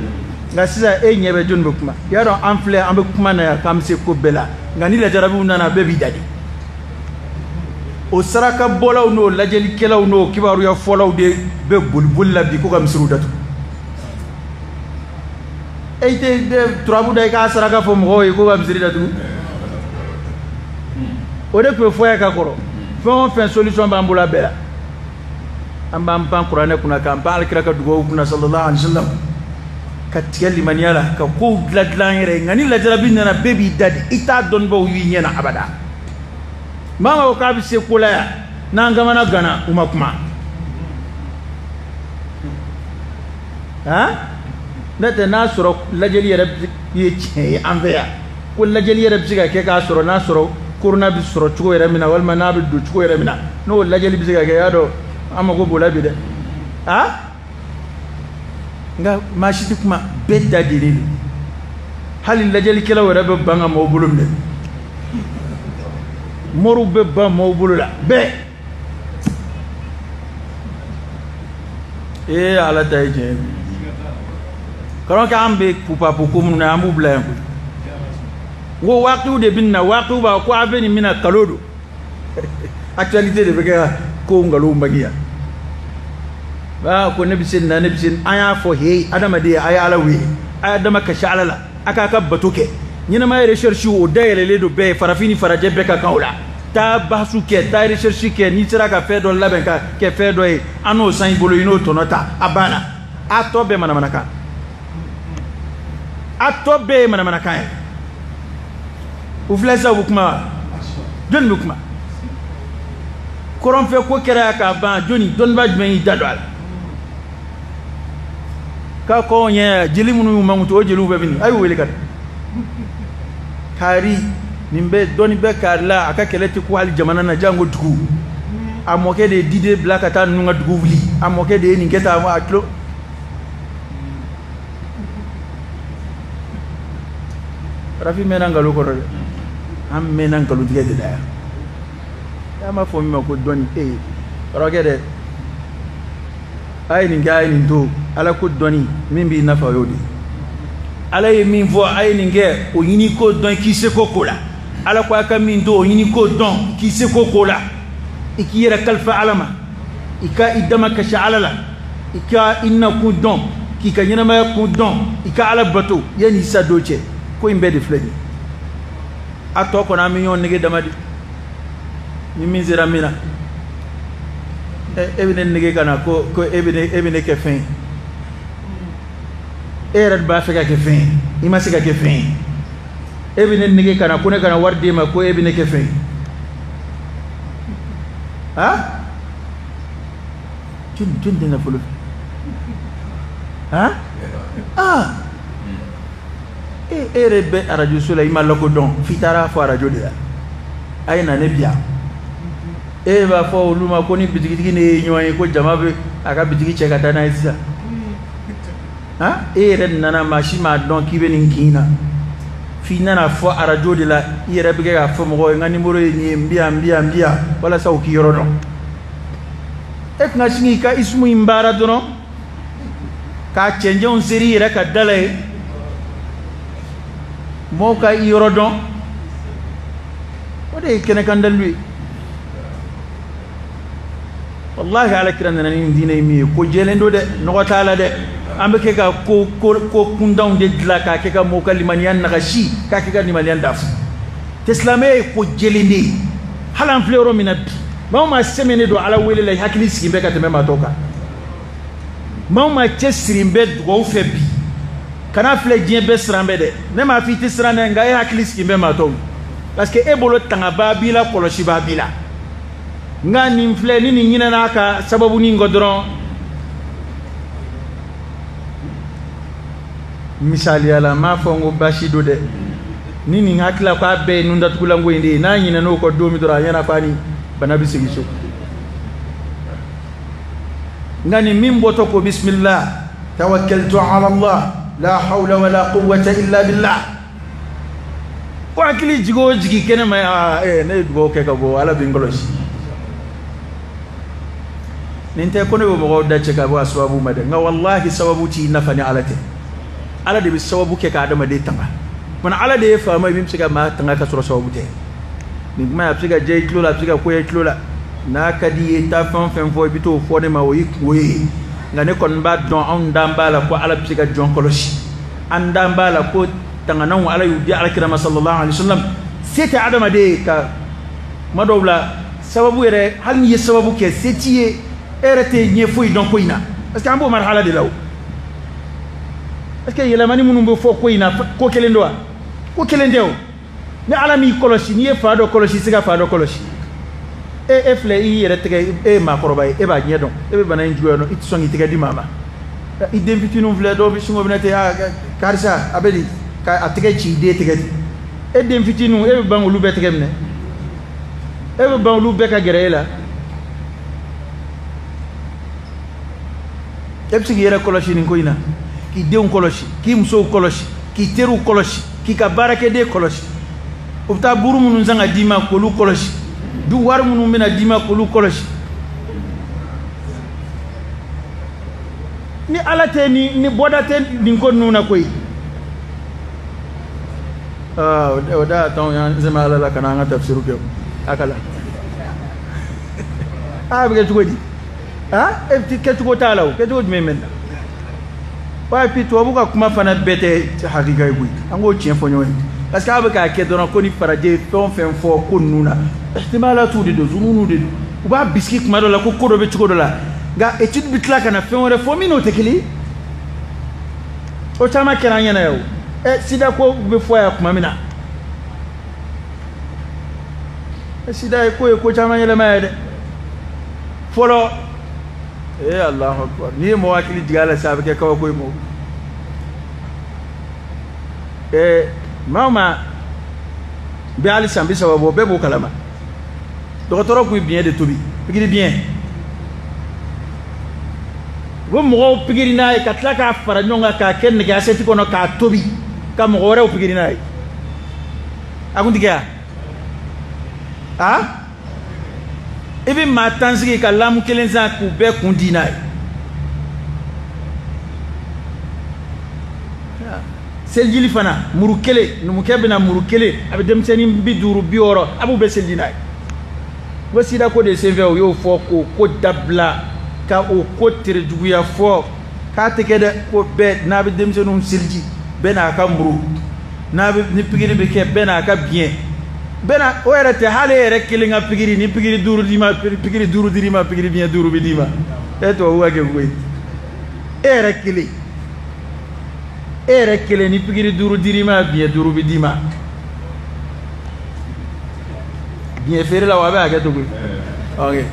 nka sisan e ɲɛ bɛ jɔnni bɛ kuma i y'a dɔn an filɛ an bɛ kuma na yan k'an bɛ se ko bɛɛ la nka ni lajarabiw nana bɛɛ b'i da de o saraka bɔlaw n'o lajɛlikɛlaw n'o kibaruya fɔlaw de bɛ boliboli la bi ko ka misiriw datugu e tɛ turabu da i k'a saraka fɔ mɔgɔw ye ko ka misiri datugu o de tun bɛ fɔ yan ka kɔrɔ fɛn o fɛn solution b'an bolo a bɛɛ la an b'an pan kuranɛ kunna k'an pan alikira ka dugawu kunna sallallahu alaihi wa sallam ka tigɛ limaniya la ka kow dilan dilan an yɛrɛ ye nka ni lajarabi nana bɛɛ b'i da de i t'a dɔnnibaaw y'i ɲɛ na abada maa ma ko k'a bɛ se ko la yan n'an kamana ganna u ma kuma han n'o tɛ n'a sɔrɔ lajɛli yɛrɛ ye tiɲɛ ye an fɛ yan ko lajɛli yɛrɛ bɛ se ka kɛ k'a sɔrɔ n'a sɔrɔ korona bɛ sɔrɔ cogo yɛrɛ min na walima n'a bɛ don cogo yɛrɛ min na n'o lajɛli bɛ se ka kɛ y'a dɔn an mako b'o la bi dɛ han nka maa si tɛ kuma bɛɛ da delen don hali lajɛlikɛlaw yɛrɛ bɛ ban ka maaw bolo minɛ moriw bɛ ban maaw bolo la bɛɛ ee ala ta ye tiɲɛ ye karamɔgɔkɛ an bɛ pupapu ko minnu na an b'u bila yan koyi n ko waatiw de bɛ na waatiw b'a ko a bɛ nin min na kalo don actualité de bɛ kɛ ka kow nkalonw bange yan aa ko ne bɛ se nin na ne bɛ se an y'a fɔ heyi adamaden a ye ala wele a y'a dama kasi ala la a k'a ka bato kɛ ɲɛnamaya recherche o dayɛlɛlen don bɛɛ ye farafin ni farajɛ bɛɛ ka kan o la taa basu kɛ taa recherche kɛ n'i sera ka fɛn dɔ labɛn ka kɛ fɛn dɔ ye an n'o san i bolo i n'o tɔnɔ ta a banna a tɔ bɛɛ manamanakan a tɔ bɛɛ ye manamanakan ye u filɛ sisan u bɛ kuma wa jɔnni bɛ kuma kɔrɔnfɛ ko kɛra yan k'a ban jɔnni dɔnnibaa jumɛn y'i da don a la k'a kɔn ɲɛ jeli minnu y'u mankutu o jeliw bɛɛ bɛ nin a y'u wele ka na kaari nin bɛ dɔnni bɛ kaari la a ka kɛlɛ tɛ ko hali jamana na janko dugu a mɔkɛ de ye diden bila ka taa ninnu ka dugu wuli a mɔkɛ de ye nin kɛ tan a tulo farafin mɛnna nkalon kɔrɔ dɛ an mɛnna nkalontigɛ de la yan an b'a fɔ min ma ko dɔnni ee kɔrɔkɛ dɛ a ye nin kɛ a ye nin to ala ko dɔnni min b'i nafa o y'o de ye ala ye min fɔ a ye nin kɛ o ɲini k'o dɔn k'i seko k'o la ala ko a ka min to o ɲini k'o dɔn k'i seko k'o la i k'i yɛrɛ kalifa ala ma i ka i dama kasi ala la i ka i nakun dɔn k'i ka ɲɛnamaya kun dɔn i ka ala bato yanni i sa don cɛ ko in bɛɛ de filɛ nin ye a tɔ kɔni an bɛ ɲɔgɔn nege dama de ni min sera min na e bɛ ne nege ka na ko e bɛ ne kɛ fɛn ye e yɛrɛ b'a fɛ ka kɛ fɛn ye i ma se ka kɛ fɛn ye e bɛ ne nege ka na ko ne kana wari d'e ma ko e bɛ ne kɛ fɛn ye han jɔni tɛ nafolo fɛ han ah e yɛrɛ bɛ arajo so la i ma lakodɔn f'i taara fɔ arajo de la a ye na ne bi yan e b'a fɔ olu ma ko ni bitigitigi ne ye ɲɔgɔn ye ko jama bɛ a ka bitigi cɛ ka taa n'a ye sisan han e yɛrɛ nana maa si m'a dɔn k'i bɛ nin kin na f'i nana fɔ arajo de la i yɛrɛ bɛ kɛ k'a fɔ mɔgɔw ye n ka nimoro ye nin ye n bɛ yan n bɛ yan n bɛ yan walasa u k'i yɔrɔ dɔn e tɛna sin k'i ka isimu in baara dɔrɔn k'a cɛncɛnw seri i yɛrɛ ka da la yen mɔgɔw ka i yɔrɔ dɔn o de ye kɛnɛkan dalilu ye wallahi ala kira nana ni diinɛ ye min ye ko jɛlen don dɛ nɔgɔ t'a la dɛ an bɛ kɛ ka ko ko kuntanw de dilan k'a kɛ ka mɔgɔw ka limaniya nagasi k'a kɛ ka limaniya dafu tɛ silamɛya ye ko jɛlen de ye hali an filɛ yɔrɔ min na bi maa o maa sɛmɛnen don ala wele la i hakili sigi bɛ ka tɛmɛ maa tɔw kan maa o maa cɛsiri bɛ dugawu fɛ bi kana filɛ diɲɛ bɛɛ siran bɛ dɛ ne m'a fɔ i tɛ siran dɛ nka e hakili sigi bɛ maa tɔw parce que e bolo tangabaa b'i la kɔlɔsibaa b'i la nka nin filɛ ni nin ɲinɛna ka sababu nin kɔ dɔrɔn misaliya la n m'a fɔ n ko baasi don dɛ ni nin hakili la k'a bɛɛ ye nundatugulanko in de ye n'a ɲinɛn'o kɔ don min dɔrɔn a ɲɛna k'a ni bana bɛ segin so nka nin min bɔtɔ ko bisimila tawakkaltu ala Allah la hawla wala quwwata illa billah ko hakili jigi o jigi kɛnɛ ma aa ne ye dugawu kɛ ka bɔ ala bɛ n kɔlɔsi Nin tɛ ko ne bɛ mɔgɔw da cɛ ka bɔ a sababu ma dɛ, nka walahi sababu t'i nafa ni Ala tɛ. Ala de bɛ sababu kɛ ka adamaden tanga. Mana Ala de ye faama ye min bɛ se ka maa tanga ka sɔrɔ sababu tɛ. Nin kuma a bɛ se ka diya i tulo la, a bɛ se ka goya i tulo la. N'a ka di i ye taa fɛn o fɛn fɔ, i bɛ t'o fɔ ne ma, o y'i kungo ye. Nka ne kɔni b'a dɔn, anw dan b'a la ko Ala bɛ se ka jɔn kɔlɔsi. An dan b'a la ko tangananw Ala y'u di Alakira ma sallallahu alaihi wa sallam. Se tɛ adamaden ye ka kuma dɔw la sababu yɛrɛ, hali n'i ye sababu kɛ se t'i ye, e yɛrɛ tɛ ɲɛ foyi dɔn ko in na, parce que an b'o marhala de la o. Parce que yɛlɛmani minnu bɛ fɔ ko in na, ko kelen don wa? Ko kelen tɛ o. Ni Ala m'i kɔlɔsi, n'i ye fa dɔ kɔlɔsi, i tɛ se ka fa dɔ kɔlɔsi. E filɛ i yɛrɛ tɛgɛ, e ye maakɔrɔba ye, e b'a ɲɛ dɔn, e bɛ bana in juguya dɔn, i tɛ sɔn k'i tɛgɛ di maa ma. I den fitininw filɛ, dɔw bɛ sin k'o minɛ ten, a karisa a bɛ di, ka a tɛgɛ ci i den tɛgɛ di. E den fitininw, e bɛ ban olu bɛɛ tɛgɛ minɛ, e bɛ ban olu bɛɛ ka gɛrɛ e la. E bɛ se k'i yɛrɛ kɔlɔsi nin ko in na, k'i denw kɔlɔsi, k'i musow kɔlɔsi, k'i teriw kɔlɔsi, k'i ka baarakɛden kɔlɔsi. O bɛ taa buru minnu san ka d'i ma k'olu kɔlɔsi, du wari minnu bɛna d'i ma k'olu kɔlɔsi. Ni Ala tɛ ni bɔda tɛ nin ko ninnu na koyi. O da t'anw y'an sɛmɛ Ala la ka na an ka tafsiru kɛ o. A kala. A bɛ kɛ cogo di? E bɛ kɛcogo t'a la o, kɛcogo jumɛn bɛ na? Wa et puis tubabu ka kuma fana bɛɛ tɛ hakika ye koyi. An k'o tiɲɛ fɔ ɲɔgɔn ye. Parce que a bɛ k'a kɛ dɔrɔn ko ni farajɛ ye fɛn o fɛn fɔ ko ninnu na, ihtimalatu de don, zununu de don. U b'a bisigi kuma dɔ la ko ko dɔ bɛ cogo dɔ la, nka étude bɛ tila ka na fɛn wɛrɛ fɔ min n'o tɛ kelen ye. O caman kɛra an ɲɛna yan o. Sida ko bɛ fɔ yan tuma min na, sida ye ko ye ko caman yɛlɛma ye dɛ. Fɔlɔ, Allahu akbar, n'i ye mɔgɔ hakili jigin a la sisan, a bɛ kɛ kabako ye mɔgɔ. Maa o maa bɛ hali san 30 bɔ, bɛɛ b'o kalama. Dɔgɔtɔrɔ tun bɛ biɲɛ de tobi, pikiri biɲɛ. U bɛ mɔgɔw pikiri n'a ye ka tila k'a fara ɲɔgɔn kan k'a kɛ nɛgɛ asɛti kɔnɔ k'a tobi ka mɔgɔ wɛrɛw pikiri n'a ye. A kun ti kɛ yan? I bɛ maa 10 sigi ka lamu kelen san k'u bɛɛ kun di n'a ye. Selijili fana muru kelen, numukɛ bɛna muru kelen, a bɛ denmisɛnnin 50 60, a b'u bɛɛ seliji n'a ye. Ko sida ko de senfɛ u y'o fɔ k'o ko dabila, ka o ko tere juguya fɔ k'a tɛ kɛ dɛ, ko bɛɛ n'a bɛ denmisɛnninw seliji, bɛɛ n'a ka muru, n'a bɛ ni pikiri bɛ kɛ bɛɛ n'a ka biɲɛ, bɛɛ n'a o yɛrɛ tɛ, hali e yɛrɛ kelen ka pikiri, ni pikiri 5 d'i ma, pikiri 5 dir'i ma, pikiri biɲɛ 5 bɛ d'i ma. E tubabu ka kɛ koyi. E yɛrɛ kelen, e yɛrɛ kelen ni pikiri 5 dir'i ma, biɲɛ 5 bɛ d'i ma. Biɲɛ feere la wa, a bɛ hakɛ to koyi. Ok,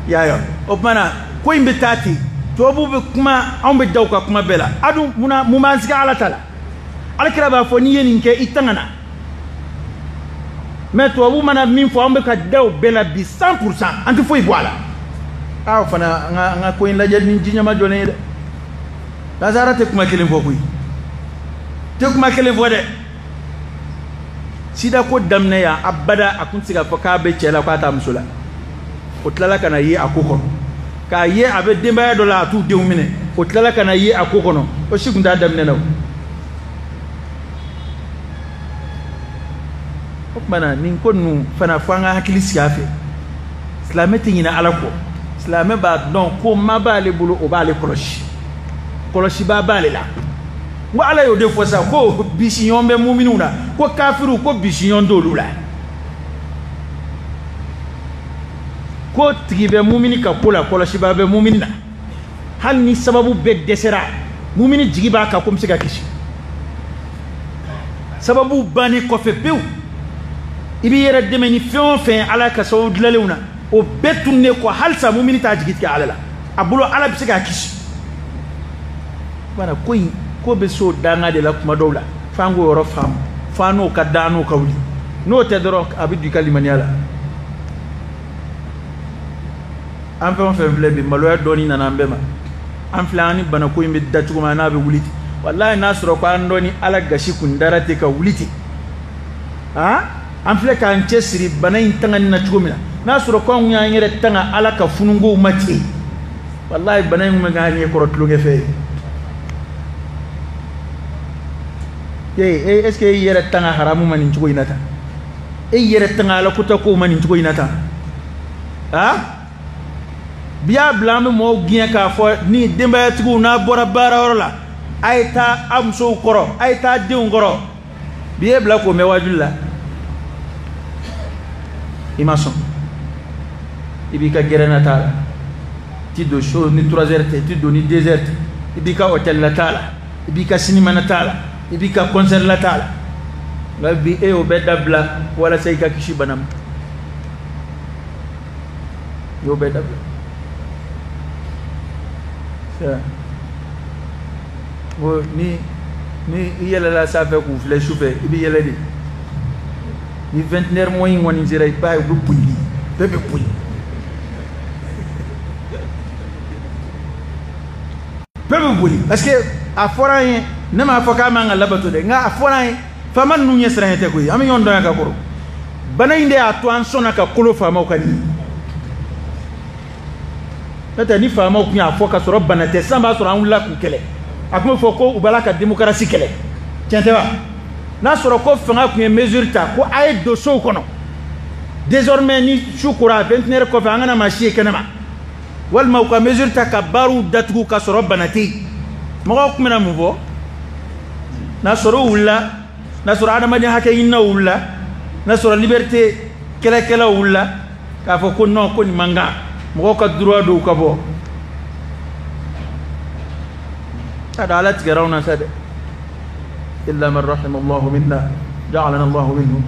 y'a ye o tuma na ko in bɛ taa ten. Tubabuw bɛ kuma, anw bɛ da u ka kuma bɛɛ la. A dun munna mun b'an sigi Ala ta la? Alakira b'a fɔ n'i ye nin kɛ i tanga na. Mais tubabu mana min fɔ, an bɛ ka da o bɛɛ la bi 100%, an tɛ foyi bɔ a la. O fana an ka ko in lajɛ ni ji ɲɛma jɔlen ye dɛ. Lazara tɛ kuma kelen fɔ koyi, tɛ kuma kelen fɔ dɛ. Sida ko daminɛ yan abada, a kun tɛ se k'a fɔ k'a bɛ cɛ la k'a t'a muso la. O tilala ka na ye a ko kɔnɔ, k'a ye a bɛ denbaya dɔ la a t'u denw minɛ, o tilala ka na ye a ko kɔnɔ, o si kun t'a daminɛ na o. O tuma na nin ko ninnu fana fo an ka hakili sigi a fɛ. Silamɛ tɛ ɲinɛ Ala kɔ. Silamɛ b'a dɔn ko ma b'ale bolo, o b'ale kɔlɔsi, kɔlɔsibaa b'ale la. N ko Ala y'o de fɔ sa, ko bisiɲɔgɔn bɛ muminiw na, ko kafiriw ko bisiɲɔgɔn t'olu la, ko tigi bɛ mumini ka ko la, kɔlɔsibaa bɛ mumini na. Hali ni sababu bɛɛ dɛsɛra, mumini jigi b'a kan ko n bɛ se ka kisi. Sababu bannen kɔfɛ pewu, i b'i yɛrɛ dɛmɛ ni fɛn o fɛn Ala ka sababu dilanlenw na, o bɛɛ tununnen kɔ, halisa mumini t'a jigi tigɛ Ala la, a bolo Ala bɛ se k'a kisi. Bana ko in ko bɛ s'o danga de la kuma dɔw la, f'an k'o yɔrɔ faamu, f'an n'o ka da n'o ka wuli. N'o tɛ dɔrɔn a bɛ don i ka limaniya la. An fɛn o fɛn filɛ bi, maloya dɔɔni nana an bɛɛ ma. An filɛ an ni banako in bɛ da cogo min na, n'a bɛ wuli ten. Walayi n'a sɔrɔ ko an dɔ ni Ala gasi kun dara ten ka wuli ten, an filɛ k'an cɛsiri bana in tangani na cogo min na, n'a sɔrɔ ko anw y'an yɛrɛ tanga Ala ka fununkow ma ten, Walahi bana in kun bɛ k'an ɲɛ kɔrɔ tulonkɛ fɛ ye. Ee, est ce que e yɛrɛ tanga haramu ma nin cogo in na tan? E yɛrɛ tanga ala kota kow ma nin cogo in na tan? Ah, bi y'a bila an bɛ mɔgɔw gɛn k'a fɔ ni denbayatigiw n'a bɔra baarayɔrɔ la, a ye taa a musow kɔrɔ, a ye taa denw kɔrɔ. Bi e bila k'o mɛn wajuli la, i ma sɔn. I b'i ka gɛrɛn na t'a la, i ti don so ni 3 heures tɛ, i ti don ni 2 heures tɛ, i b'i ka hôtel la t'a la, i b'i ka cinéma na t'a la, i b'i ka concert la t'a la. Nka bi e y'o bɛɛ dabila walasa i ka kisi bana ma. I y'o bɛɛ dabila. Ko ni i yɛlɛla sanfɛ k'u filɛ su fɛ, i bɛ yɛlɛ de. Ni 21 heures moins in kɔni sera, i b'a ye u bɛ boli, bɛɛ bɛ boli, bɛɛ bɛ boli, parce que a fɔra an ye. Ne m'a fɔ k'a man ka labato dɛ, nka a fɔra an ye. Faama ninnu ɲɛ siran tɛ koyi, an bɛ ɲɔgɔn dɔn yan ka kɔrɔ. Bana in de y'a to an sɔnna ka kolo faamaw ka nin. N'o tɛ, ni faamaw tun y'a fɔ ka sɔrɔ bana tɛ, sisan b'a sɔrɔ an wulila k'u kɛlɛ. A tun bɛ fɔ ko u b'a la ka démocratie kɛlɛ, tiɲɛ tɛ wa? N'a sɔrɔ ko fanga tun ye mesure ta ko a ye don sow kɔnɔ désormais, ni su kora 21 heures kɔfɛ, an kana maa si ye kɛnɛma, walima u ka mesure ta ka baaraw datugu ka sɔrɔ bana tɛ yen, mɔgɔw tun bɛna mun fɔ? N'a sɔrɔ u wulila, n'a sɔrɔ adamadenya hakɛ ɲininaw wulila, n'a sɔrɔ liberté kɛlɛkɛlaw wulila k'a fɔ ko non, ko nin man kan, mɔgɔw ka droit dɔw ka bɔ. Hada ala tigɛra anw na sa dɛ. Illa man rahima Allahu minna, ja'alana Allahu minhum.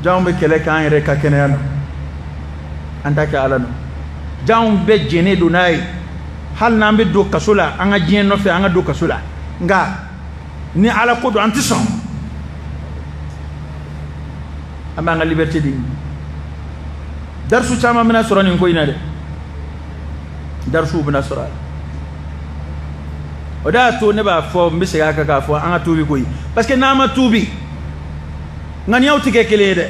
Janw bɛ kɛlɛ kɛ an yɛrɛ ka kɛnɛya la, an t'a kɛ ala nɔ. Janw bɛɛ jɛnnen don n'a ye, hali n'an bɛ don kaso la an ka diɲɛ nɔfɛ, an ka don kaso la, nka ni ala ko don, an tɛ sɔn. An b'an ka liberté de ɲini. Darisu caman bɛna sɔrɔ nin ko in na dɛ, darisuw bɛna sɔrɔ a la. O de y'a to ne b'a fɔ, n bɛ segin a kan k'a fɔ an ka tuubi koyi, parce que n'an ma tuubi, ŋaniyaw tɛ kɛ kelen ye dɛ,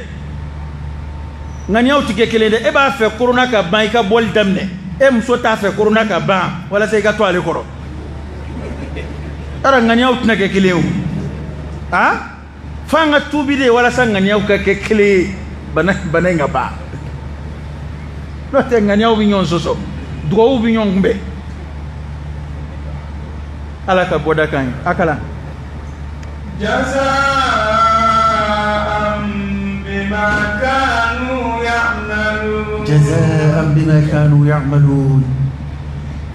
ŋaniyaw tɛ kɛ kelen ye dɛ. E b'a fɛ korona ka ban i ka bɔli daminɛ, e muso t'a fɛ korona ka ban walasa i ka to ale kɔrɔ. Yɔrɔ ŋaniyaw tɛna kɛ kelen ye o. Ah, f'an ka tuubi de walasa ŋaniyaw ka kɛ kelen ye, bana in ka ban. N'o tɛ, ŋaniyaw bɛ ɲɔgɔn sɔsɔ, dugawu bɛ ɲɔgɔn kunbɛn. Ala ka bɔda kan ye a kalan. Jazaan bima kanu ya'malun. Jazaan bima kanu ya'malun.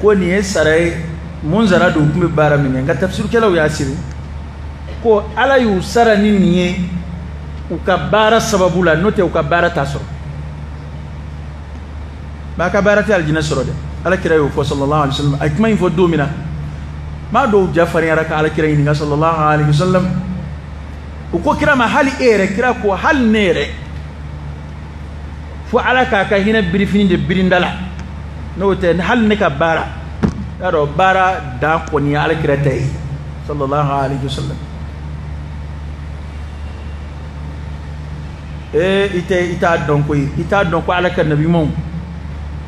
Ko nin ye sara ye, mun sara don? U tun bɛ baara min kɛ. Nka tafsirikɛlaw y'a siri ko ala y'u sara ni nin ye u ka baara sababu la, n'o tɛ u ka baara t'a sɔrɔ. Maa ka baara tɛ alijinɛ sɔrɔ dɛ. Ala kira y'o fɔ sallallahu alaihi wasallam. A ye kuma in fɔ don min na, maa dɔw ja farinyara ka ala kira ɲininka sallallahu alaihi wasallam. U ko kira ma, hali e yɛrɛ? Kira ko, hali ne yɛrɛ, fo ala k'a ka hinɛ birifini de birinda la, n'o tɛ hali ne ka baara y'a dɔn baara dan kɔni ye ala kira ta ye sallallahu alaihi wasallam. Ee, i tɛ i t'a dɔn koyi, i t'a dɔn ko ala ka nabiɲumanw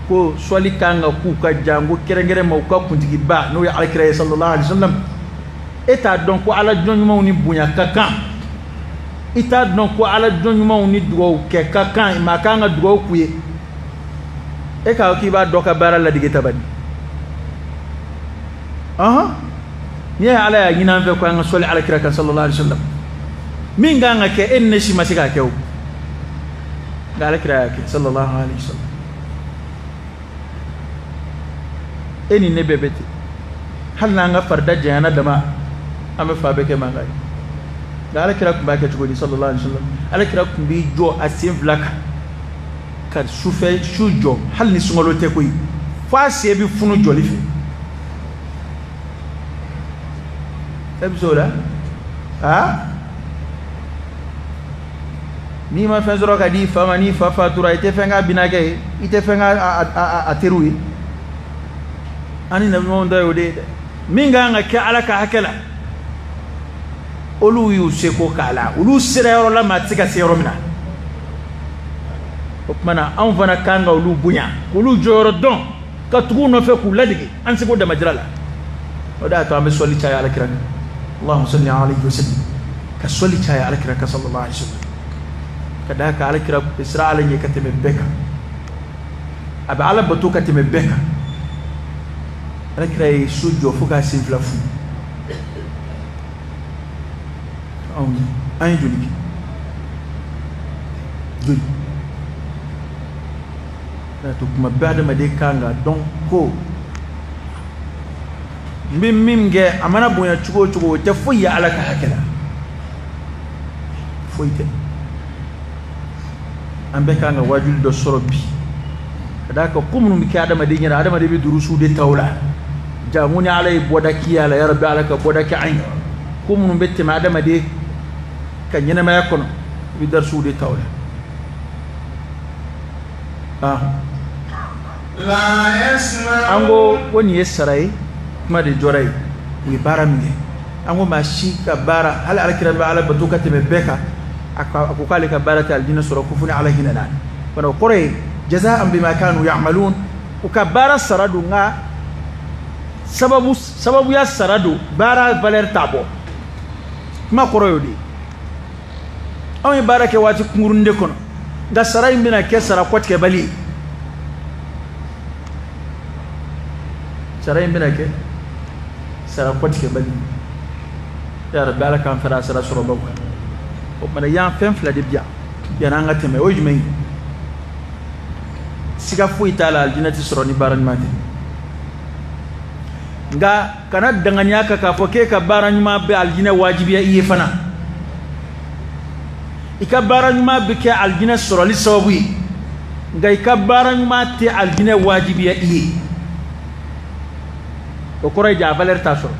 ko sɔli kan ka k'u ka janko kɛrɛnkɛrɛn ma u ka kuntigiba n'o ye ala kira ye sallallahu alaihi wasallam. E t'a dɔn ko ala jɔn ɲumanw ni bonya ka kan. I t'a dɔn ko ala jɔn ɲumanw ni dugawu kɛ ka kan, maa kan ka dugawu k'u ye. E k'a fɔ k'i b'a dɔ ka baara ladege tabali. Ɔhɔn, n'i ye ala y'a ɲini an fɛ ko an ka sɔli ala kira kan sallallahu alaihi wasallam, min kan ka kɛ, e ni ne si ma se k'a kɛ o, nka ala kira y'a kɛ sallallahu alaihi wasallam. E ni ne bɛɛ bɛ ten, hali n'an ka farida janyana dama, an bɛ fa bɛɛ kɛ mankan ye. Nka ala kira tun b'a kɛ cogo di sallallahu alaihi wasallam? Ala kira tun b'i jɔ a sen fila kan ka sufɛ su jɔ, hali ni sunkalo tɛ koyi, fo a sen bɛ funu jɔli fɛ. E bɛ se o la? Aa, n'i ma fɛn sɔrɔ ka di i fa ma, n'i fa fatura, i tɛ fɛn k'a binakɛ ye, i tɛ fɛn k'a a teriw ye. An ni nabi ɲumanw ta y'o de ye dɛ. Min kan ka kɛ ala ka hakɛ la, olu y'u seko k'a la, olu sera yɔrɔ la maa tɛ se ka se yɔrɔ min na. O tuma na anw fana kan ka olu bonya, k'olu jɔyɔrɔ dɔn, ka tugu u nɔfɛ, k'u ladege an seko damajira la. O de y'a to an bɛ sɔli caya alakira kan, Allahumma salli alayhi wa sallim, ka sɔli caya alakira kan sallallahu alayhi wa sallam, ka d'a kan alakira bɛ siran Ala ɲɛ ka tɛmɛ bɛɛ kan, a bɛ Ala bato ka tɛmɛ bɛɛ kan. Alakira ye so jɔ fo k'a sen fila fu. An ye joli kɛ? Joli to kuma bɛɛ adamaden kan ka dɔn ko n bɛ min kɛ, a mana bonya cogo o cogo, o tɛ foyi ye Ala ka hakɛ la, foyi tɛ. An bɛɛ kan ka wajuli dɔ sɔrɔ bi, ka d'a kan ko minnu bɛ kɛ adamaden ɲɛna, adamaden bɛ durusiw de ta o la. Jango ni Ala ye bɔda k'i y'a la, yarabi Ala ka bɔda kɛ an ye. Ko minnu bɛ tɛmɛ adamaden ka ɲɛnamaya kɔnɔ, i bɛ darisiw de ta o la. An ko nin ye sara ye, kuma de jɔra ye, u ye baara min kɛ. An ko maa si ka baara, hali alakira bɛ Ala bato ka tɛmɛ bɛɛ kan, a ko k'ale ka baara tɛ alijinɛ sɔrɔ ko fo ni Ala hinɛna. O kɔrɔ ye jazaan bima kanu ya'malun, u ka baara sara don, nka sababuya sara don, baara valeur t'a bɔ. Kuma kɔrɔ y'o de ye. Anw ye baara kɛ waati kunkurunin de kɔnɔ, nka sara in bɛna kɛ sara kɔtigɛbali ye. Sara in bɛna kɛ sara kɔtigɛbali ye. Ya Rabbi, Ala k'an fɛrɛ a sara sɔrɔbaw kan. O tuma na yan fɛn fila de bi yan yanni an ka tɛmɛ, o ye jumɛn ye? Siga foyi t'a la, alijinɛ tɛ sɔrɔ ni baara ɲuman tɛ. Nka kana danganiya kan k'a fɔ k'e ka baara ɲuman bɛ alijinɛ wajibiya i ye fana. I ka baara ɲuman bɛ kɛ alijinɛ sɔrɔli sababu ye, nka i ka baara ɲuman tɛ alijinɛ wajibiya i ye. O kɔrɔ ye di, a valeur t'a sɔrɔ.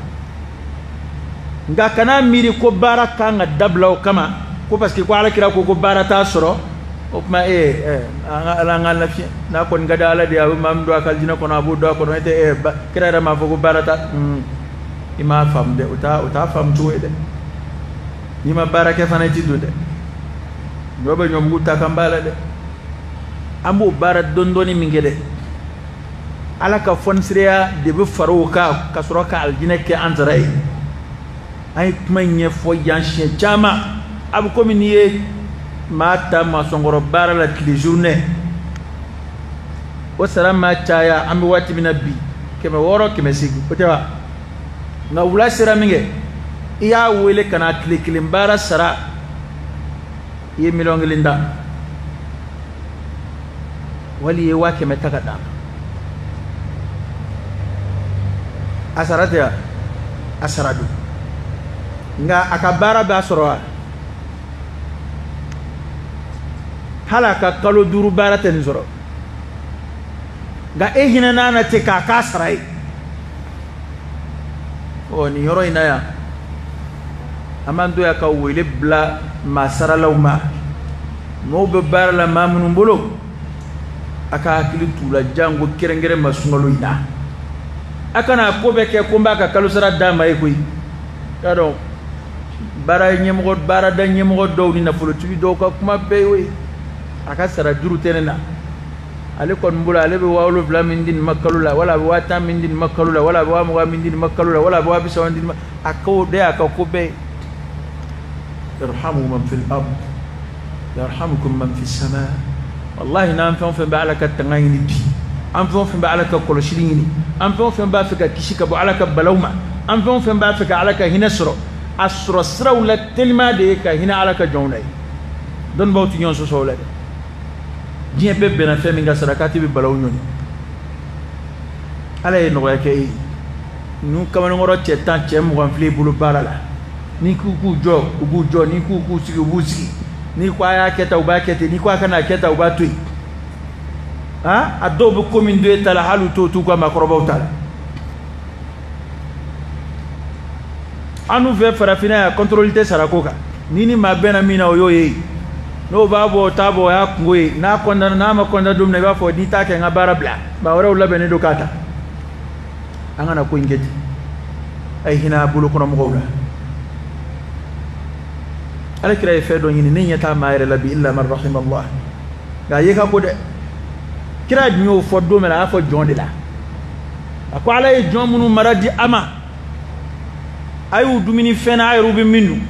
Nka kana miiri ko baara kan ka dabila o kama, ko parce que ko alakira ko ko baara t'a sɔrɔ. O tuma an ka lafiya n'a kɔni ka di Ala de ye, a bɛ maa min don a ka alijinɛ kɔnɔ, a b'o don a kɔnɔ. E tɛ kira yɛrɛ m'a fɔ ko baara ta. I m'a faamu dɛ, o t'a faamu cogo ye dɛ. N'i ma baara kɛ fana, i ti don dɛ. Ɲɔ bɛ ɲɔmugu ta kan b'a la dɛ. An b'o baara dɔɔni dɔɔni min kɛ dɛ, Ala ka fɔnisireya de bɛ fara o kan ka sɔrɔ ka alijinɛ kɛ an sara ye. An ye kuma in ɲɛfɔ yan siɲɛ caman. A bɛ komi n'i ye maa ta masɔnkɔrɔ baara la tile journée, o sara ma caya, an bɛ waati min na bi, 600, 800, o tɛ wa? Nka wula sera min kɛ, i y'a wele ka na tile kelen baara sara, i ye 1 miliyɔn d'a ma, wali i ye 100 000 ta ka d'a ma. A sara tɛ wa? A sara don, nka a ka baara b'a sɔrɔ wa? Hali a ka kalo 5 baara tɛ nin sɔrɔ, nka e hinɛ n'a na ten k'a k'a sara ye. Ɔ nin yɔrɔ in na yan, an b'an to yan ka wele bila maa saralaw ma, mɔgɔw bɛ baara la maa minnu bolo, a ka hakili t'u la, jango kɛrɛnkɛrɛn ma sunkalo in na. A kana ko bɛɛ kɛ ko n b'a ka kalo sara d'a ma ye koyi. Y'a dɔn, baarada ɲɛmɔgɔ dɔw ni nafolotigi dɔw ka kuma bɛɛ y'o ye. A ka sara juru tɛ ne na. Ale kɔni bolo, ale bɛ 7000 min di nin ma kalo la, wala a bɛ 10 000 min di nin ma kalo la, wala a bɛ 20 000 min di nin ma kalo la, wala a bɛ 30 000 di nin ma. A ko de y'a ka ko bɛɛ ye. Irhamu man fil ard yarhamukum man fis sama. Wallahi, n'an fɛn o fɛn bɛ Ala ka tanga ɲini bi, an fɛn o fɛn bɛ Ala ka kɔlɔsili ɲini, an fɛn o fɛn b'a fɛ ka kisi ka bɔ Ala ka balaw ma, an fɛn o fɛn b'a fɛ ka Ala ka hinɛ sɔrɔ, a sɔrɔ siraw la teliman de ye ka hinɛ Ala ka jɔnw na ye. Dɔnnibaaw tɛ ɲɔgɔn sɔsɔ o la dɛ. Diɲɛ bɛɛ bɛnna fɛn min kan, sarakati bɛ balaw ɲɔni. Ala ye nɔgɔya kɛ e ye. Ninnu kamalenkɔrɔ cɛ 10, cɛ 20 filɛ i bolo baara la. N'i k'u k'u jɔ, u b'u jɔ. N'i k'u k'u sigi, u b'u sigi. N'i ko a y'a kɛ tan, u b'a kɛ ten. N'i ko a kana kɛ tan, u b'a to yen. A dɔw bɛ ko min to e ta la, hali u t'o t'u ka maakɔrɔbaw ta la. An dun fɛ farafinna yan, contrôle tɛ sarako kan. Ni maa bɛnna min na, o y'o ye. N'o b'a bɔ, o t'a bɔ, o y'a kungo ye. N'a kɔntanna, n'a ma kɔntan don min na, i b'a fɔ n'i t'a kɛ, n ka baara bila. Maa wɛrɛw labɛnnen don k'a ta. An kana ko in kɛ ten. A ye hinɛ a bolo kɔnɔ mɔgɔw la. Ala kira ye fɛn dɔ ɲini, ne ɲɛ t'a maa yɛrɛ la bi, illa man rahimallah. Nka ye ka ko dɛ. Kira dun y'o fɔ don min na, a y'a fɔ jɔn de la. A ko Ala ye jɔn minnu mara di a ma, a y'u dumuni fɛn na, a yɛrɛw bɛ min dun,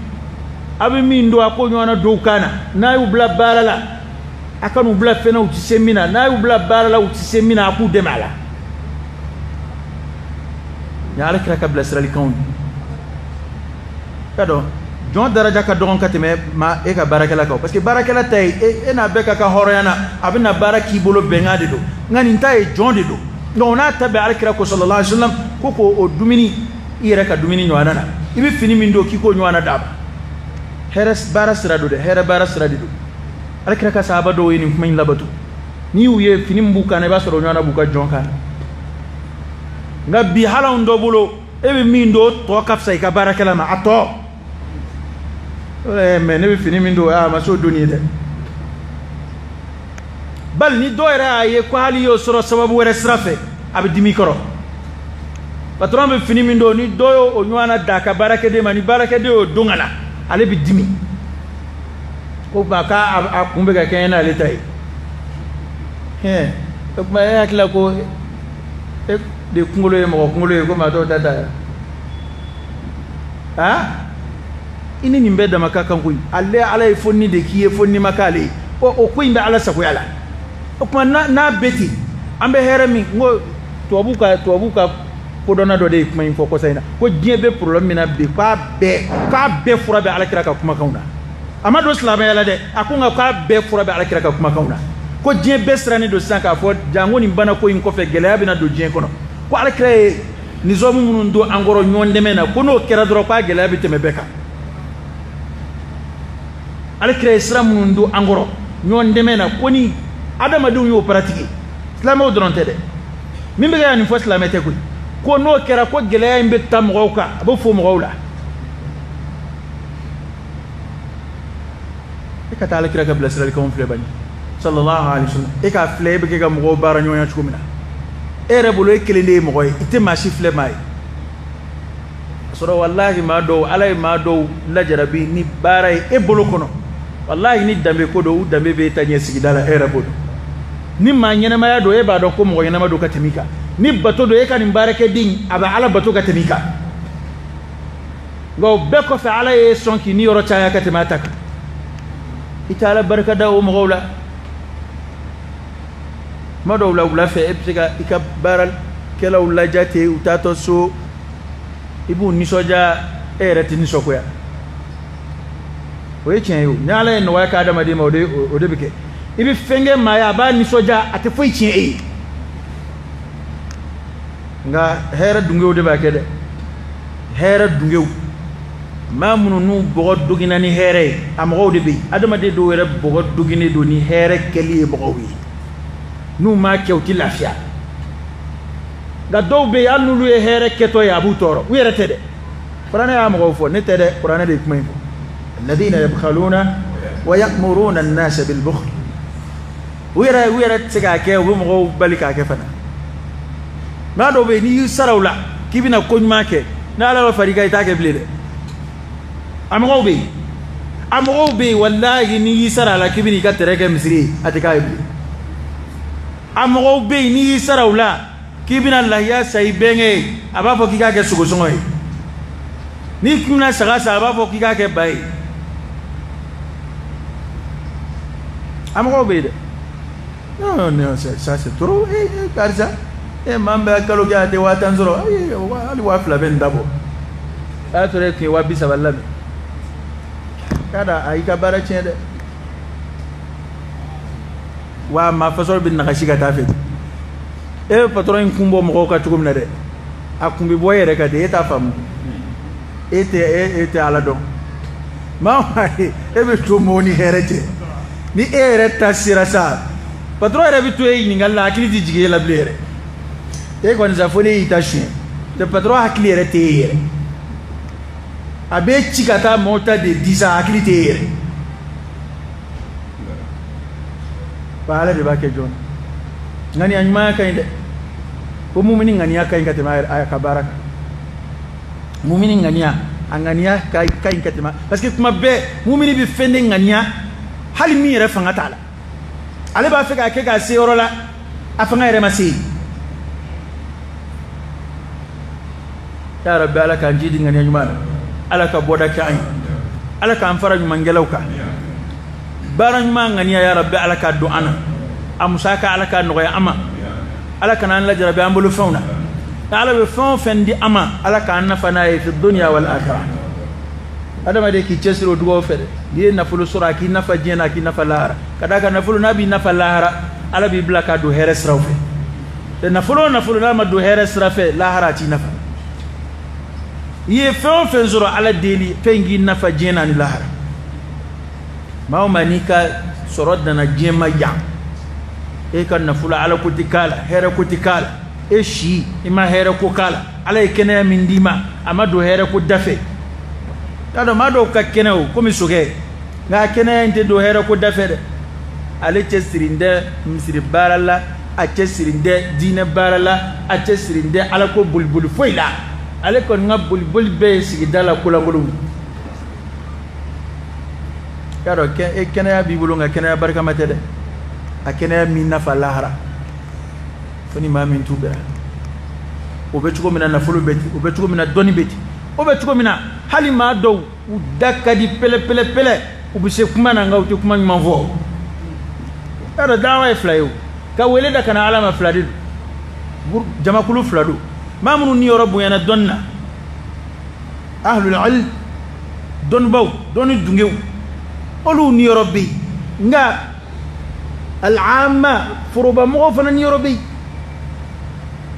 a bɛ min don a k'o ɲɔgɔnna dɔw kan na. N'a y'u bila baara la, a kan'u bila fɛn na u tɛ se min na. N'a y'u bila baara la u tɛ se min na, a k'u dɛmɛ a la. Nin ye Ala kira ka bilasiralikanw ye. Ka dɔn jɔn daraja ka dɔgɔn ka tɛmɛ ma e ka baarakɛla kan, parce que baarakɛla ta ye e n'a bɛɛ ka kan hɔrɔnya na, a bɛna baara k'i bolo bɛnkan de don. Nka nin ta ye jɔn de don. Donc n'a ta bɛɛ Ala kira ko sallallahu alaihi wa sallam ko k'o dumuni i yɛrɛ ka dumuni ɲɔgɔnna na, i bɛ fini min don k'i k'o ɲɔgɔnna d'a ma. Hɛrɛ baara sira don dɛ, hɛrɛ baara sira de don. Ala kira ka sahaba dɔw ye nin kuma in labato. N'i y'u ye fini min b'u kan na, i b'a sɔrɔ o ɲɔgɔnna b'u ka jɔn kan na. Nka bi hali anw dɔ bolo, e bɛ min don o tɔ ka fisa i ka baarakɛla ma, a tɔ. Mais ne bɛ fini min don, a ma s'o donni ye dɛ. Bali ni dɔw yɛrɛ y'a ye ko hali y'o sɔrɔ sababu wɛrɛ sira fɛ, a bɛ dimi i kɔrɔ. Patron bɛ fini min don, ni dɔ y'o ɲɔgɔnna d'a ka baarakɛden ma, ni baarakɛden y'o don ka na, ale bɛ dimi. Ko ba k'a a kun bɛ ka kɛɲɛ n'ale ta ye. Hɛn, o tuma e hakili la ko e de kunkolo ye mɔgɔ kunkolo ye ko maa tɔw ta ta ye. Ah? I ni nin bɛɛ dama ka kan koyi. Ale Ala ye fonni de k'i ye, fonni ma k'ale ye. O ko in bɛ Ala sagoya la. O tuma n'a bɛ ten, an bɛ hɛrɛ min, n ko tubabu ka kodɔnna dɔ de ye kuma in fɔ kɔsa in na, ko diɲɛ bɛ problème min na bi, k'a bɛɛ fura bɛ Ala kira ka kumakanw na. A ma don silamɛya la dɛ, a ko nka k'a bɛɛ fura bɛ Ala kira ka kumakanw na. Ko diɲɛ bɛɛ sirannen don sisan k'a fɔ janko nin banako in kɔfɛ gɛlɛya bɛna don diɲɛ kɔnɔ. Ko Ala kira ye nizɔmu minnu don an kɔrɔ ɲɔgɔn dɛmɛ na, ko n'o kɛra dɔrɔn k'a gɛlɛya bɛ tɛmɛ bɛɛ kan. Ala kira ye sira minnu don an kɔrɔ ɲɔgɔn dɛmɛ na, ko ni adamadenw y'o paratigi, silamɛw dɔrɔn tɛ dɛ, min bɛ ka nin fɔ silamɛ tɛ koyi, ko n'o kɛra ko gɛlɛya in bɛ taa mɔgɔw kan, a bɛ fo mɔgɔw la. E ka taa Ala kira ka bilasiralikanw filɛ bani sallallahu alaihi wa sallam. E k'a filɛ, e bɛ kɛ ka mɔgɔw baara ɲɔgɔnya cogo min na, e yɛrɛ bolo e kelen de ye mɔgɔ ye, i tɛ maa si filɛ maa ye. Sɔrɔ walahi maa dɔw, Ala ye maa dɔw lajarabi ni baara ye e bolo kɔnɔ. Walahi ni danbe ko don, u danbe b'e ta ɲɛ sigida la e yɛrɛ bolo. Ni maa ɲɛnamaya don, e b'a dɔn ko mɔgɔ ɲɛnama don ka tɛmɛ i kan. Ni bato don, e ka nin baarakɛden a bɛ Ala bato ka tɛmɛ i kan. Nka o bɛɛ kɔfɛ, Ala ye sɔn k'i niyɔrɔ caya ka tɛmɛ a ta kan. I tɛ Ala barika da o mɔgɔw la. Tuma dɔw la wula fɛ, e bɛ se ka i ka baarakɛlaw laja ten, u taatɔ so, i b'u nisɔndiya, e yɛrɛ tɛ nisɔngoya. O ye tiɲɛ ye o. Ni Ala ye nɔgɔya kɛ adamaden ma, o de bɛ kɛ. I bɛ fɛn kɛ maa ye, a b'a nisɔndiya, a tɛ foyi tiɲɛ e ye. Nka hɛrɛ dungew de b'a kɛ dɛ. Hɛrɛ dungew, maa minnu n'u bɔgɔ doginna ni hɛrɛ ye, a mɔgɔw de bɛ yen. Adamaden dɔw yɛrɛ bɔgɔ doginen don ni hɛrɛ kɛli ye mɔgɔw ye. N'u m'a kɛ, u tɛ lafiya. Nka dɔw bɛ yen, hali n'olu ye hɛrɛ kɛtɔ ye, a b'u tɔɔrɔ. U yɛrɛ tɛ dɛ. Kuranɛ y'a mɔgɔw fɔ, ne tɛ dɛ, kuranɛ de ye kuma in fɔ. Alladhina yabkhaluna wa ya'muruna an-nasa bil-bukhl. U yɛrɛ tɛ se k'a kɛ, u bɛ mɔgɔw bali k'a kɛ fana. Maa dɔw bɛ yen, n'i y'i sara u la k'i bɛna ko ɲuman kɛ, n'Ala ma far'i kan, i t'a kɛ bilen dɛ. A mɔgɔw bɛ yen, a mɔgɔw bɛ yen, walahi n'i y'i sara a la k'i bɛna i ka tɛrɛ kɛ misiri ye, a tɛ k'a ye bilen. A mɔgɔw bɛ yen, n'i y'i sara u la k'i bɛna lahiya sa i bɛnkɛ ye, a b'a fɔ k'i k'a kɛ sogosɔngɔ ye. N'i kun bɛna saga san, a b'a fɔ k'i k'a kɛ ba ye. A mɔgɔw bɛ yen dɛ. Non, non, ça c'est trop. Eh, karisa, eh, maa min bɛ kalo kɛ a tɛ 50,000 sɔrɔ, ayi, hali 2,000 bɛ nin dabɔ. A y'a sɔrɔ e tun ye 30,000 labɛn. K'a da a y'i ka baara tiɲɛ dɛ. Wa maa fasɔrɔ bɛ nagasi ka taa fɛ. E bɛ patron in kun bɔ mɔgɔw kan cogo min na dɛ, a kun bɛ bɔ e yɛrɛ kan de, e t'a faamu. E tɛ Ala dɔn. Maa e bɛ to mɔgɔw ni hɛrɛ cɛ. Ni e yɛrɛ ta sera sa, patron yɛrɛ bɛ to e ɲininkali la, hakili tɛ jigin e la bilen yɛrɛ. E kɔni sa fo ne y'i ta suɲɛ. Tɛ patron hakili yɛrɛ tɛ e yɛrɛ. A bɛ ci ka taa mɔgɔw ta de di sa, hakili tɛ e yɛrɛ. Wa Ala de b'a kɛ joona. Ŋaniya ɲumanya ka ɲi dɛ. Ko mumini ŋaniya ka ɲi ka tɛmɛ a ka baara kan. Mumini ŋaniya, a ŋaniya ka ɲi ka tɛmɛ, parce que kuma bɛɛ mumini bɛ fɛn de ŋaniya hali min yɛrɛ fanga t'a la. Ale b'a fɛ k'a kɛ k'a se yɔrɔ la, a fanga yɛrɛ ma se yen. Ya Rabbi, Ala k'an jidi ŋaniya ɲuman na, Ala ka bɔda kɛ an ye, Ala k'an fara ɲumankɛlaw kan. Baara ɲuman ŋaniya, ya Rabbi, Ala k'a don an na, a musaka Ala k'a nɔgɔya an ma, Ala kana an lajarabi an bolo fɛnw na. Ala bɛ fɛn o fɛn di an ma, Ala k'an nafa n'a ye fi dunya wal akhirah. Adamaden k'i cɛsiri o dugawu fɛ dɛ. N'i ye nafolo sɔrɔ, a k'i nafa diɲɛ na, a k'i nafa lahara. Ka d'a kan nafolo n'a b'i nafa lahara, Ala b'i bila k'a don hɛrɛ siraw fɛ. Nafolo o nafolo n'a ma don hɛrɛ sira fɛ, lahara a t'i nafa. I ye fɛn o fɛn sɔrɔ, Ala deli fɛn k'i nafa diɲɛ na ni lahara. Maa o maa n'i ka sɔrɔ danna diɲɛ ma yan, e ka nafolo Ala ko tɛ k'a la, hɛrɛ ko tɛ k'a la, e si i ma hɛrɛ ko k'a la, Ala ye kɛnɛya min d'i ma, a ma don hɛrɛ ko da fɛ. Y'a dɔn maa dɔw ka kɛnɛ o komi sokɛ, nka kɛnɛya in tɛ don hɛrɛ ko da fɛ dɛ. Ale cɛsirilen tɛ misiri baara la, a cɛsirilen tɛ diinɛ baara la, a cɛsirilen tɛ Ala ko boliboli foyi la. Ale kɔni ka boliboli bɛɛ ye sigida la kolankolonw. Y'a dɔn e kɛnɛya b'i bolo, nka kɛnɛya barikama tɛ dɛ. A kɛnɛya min nafa lahara, fo ni maa min t'u bɛra. O bɛ cogo min na nafolo bɛ ten, o bɛ cogo min na dɔnni bɛ ten, o bɛ cogo min na hali maa dɔw u da ka di pɛlɛ pɛlɛ pɛlɛ, u bɛ se kuma na, nka u tɛ kuma ɲuman fɔ. Y'a dɔn dawa ye fila ye o, ka wele da ka na Ala ma fila de don, jamakulu fila don. Maa minnu niyɔrɔ bonyana dɔnni na, ahlul ilm, dɔnnibaw, dɔnni dungew, olu niyɔrɔ bɛ yen, nka al'amma forobamɔgɔw fana niyɔrɔ bɛ yen.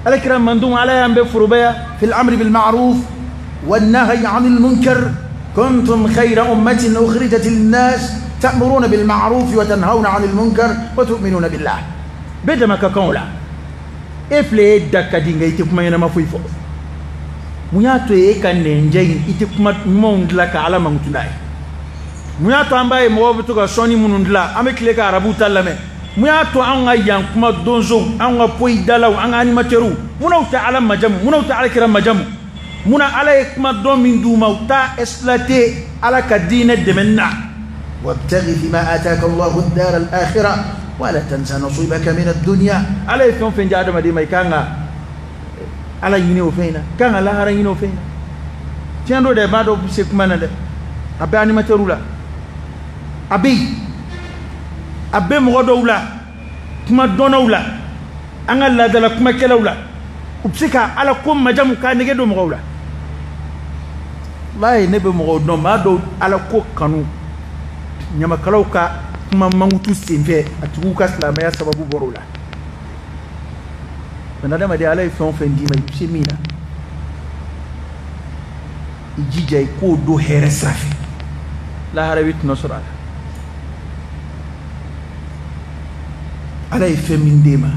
Ala kira mandenw, Ala y'an bɛɛ forobaya fil amri bil ma'ruf wan nahyi 'anil munkar. Kuntum khayra ummatin ukhrijat lin-nas ta'muruna bil ma'ruf wa tanhawna 'anil munkar wa tu'minuna billah. Bɛɛ dama ka kan o la. E filɛ, e da ka di, nka i tɛ kuma ɲɛnama foyi fɔ. Mun y'a to e ka nɛnjɛ in, i tɛ kuma ɲumanw dilan ka Ala mankutu n'a ye? Mun y'a to an b'a ye mɔgɔw bɛ to ka sɔnni minnu dilan, an bɛ tile ka arabuw ta lamɛn? Mun y'a to anw ka yan kuma donsow, anw ka poyidalaw, an ka animatɛriw, munna u tɛ Ala majamu, munna u tɛ Ala kira majamu? Munna Ala ye kuma dɔn min d'u ma, u t'a exploiter Ala ka diinɛ dɛmɛni na? Wabtaghi fima ataka Allahu ad-dar al-akhirah wala tansa nasibaka min ad-dunya. Ala ye fɛn o fɛn di adamaden ma, i kan ka Ala ɲini o fɛn in na, i kan ka lahara ɲini o fɛn in na. Tiɲɛ don dɛ, maa dɔw bɛ se kuma na dɛ, a bɛ animatɛriw la, a bɛ yen, a bɛ mɔgɔ dɔw la, kuma dɔnnaw la, an ka laadala kumakɛlaw la, u bɛ se ka Ala ko majamu k'a nege don mɔgɔw la. Walayi, ne bɛ mɔgɔw dɔn, maa dɔw Ala ko kanu ɲamakalaw ka kuma mankutu senfɛ, a tigiw ka silamɛya sababu bɔr'o la. Mɛ adamaden, Ala ye fɛn o fɛn d'i ma, i bɛ se min na, i jija i k'o don hɛrɛ sira fɛ, lahara i bɛ tɔnɔ sɔrɔ a la. Ala ye fɛn min d'e ma,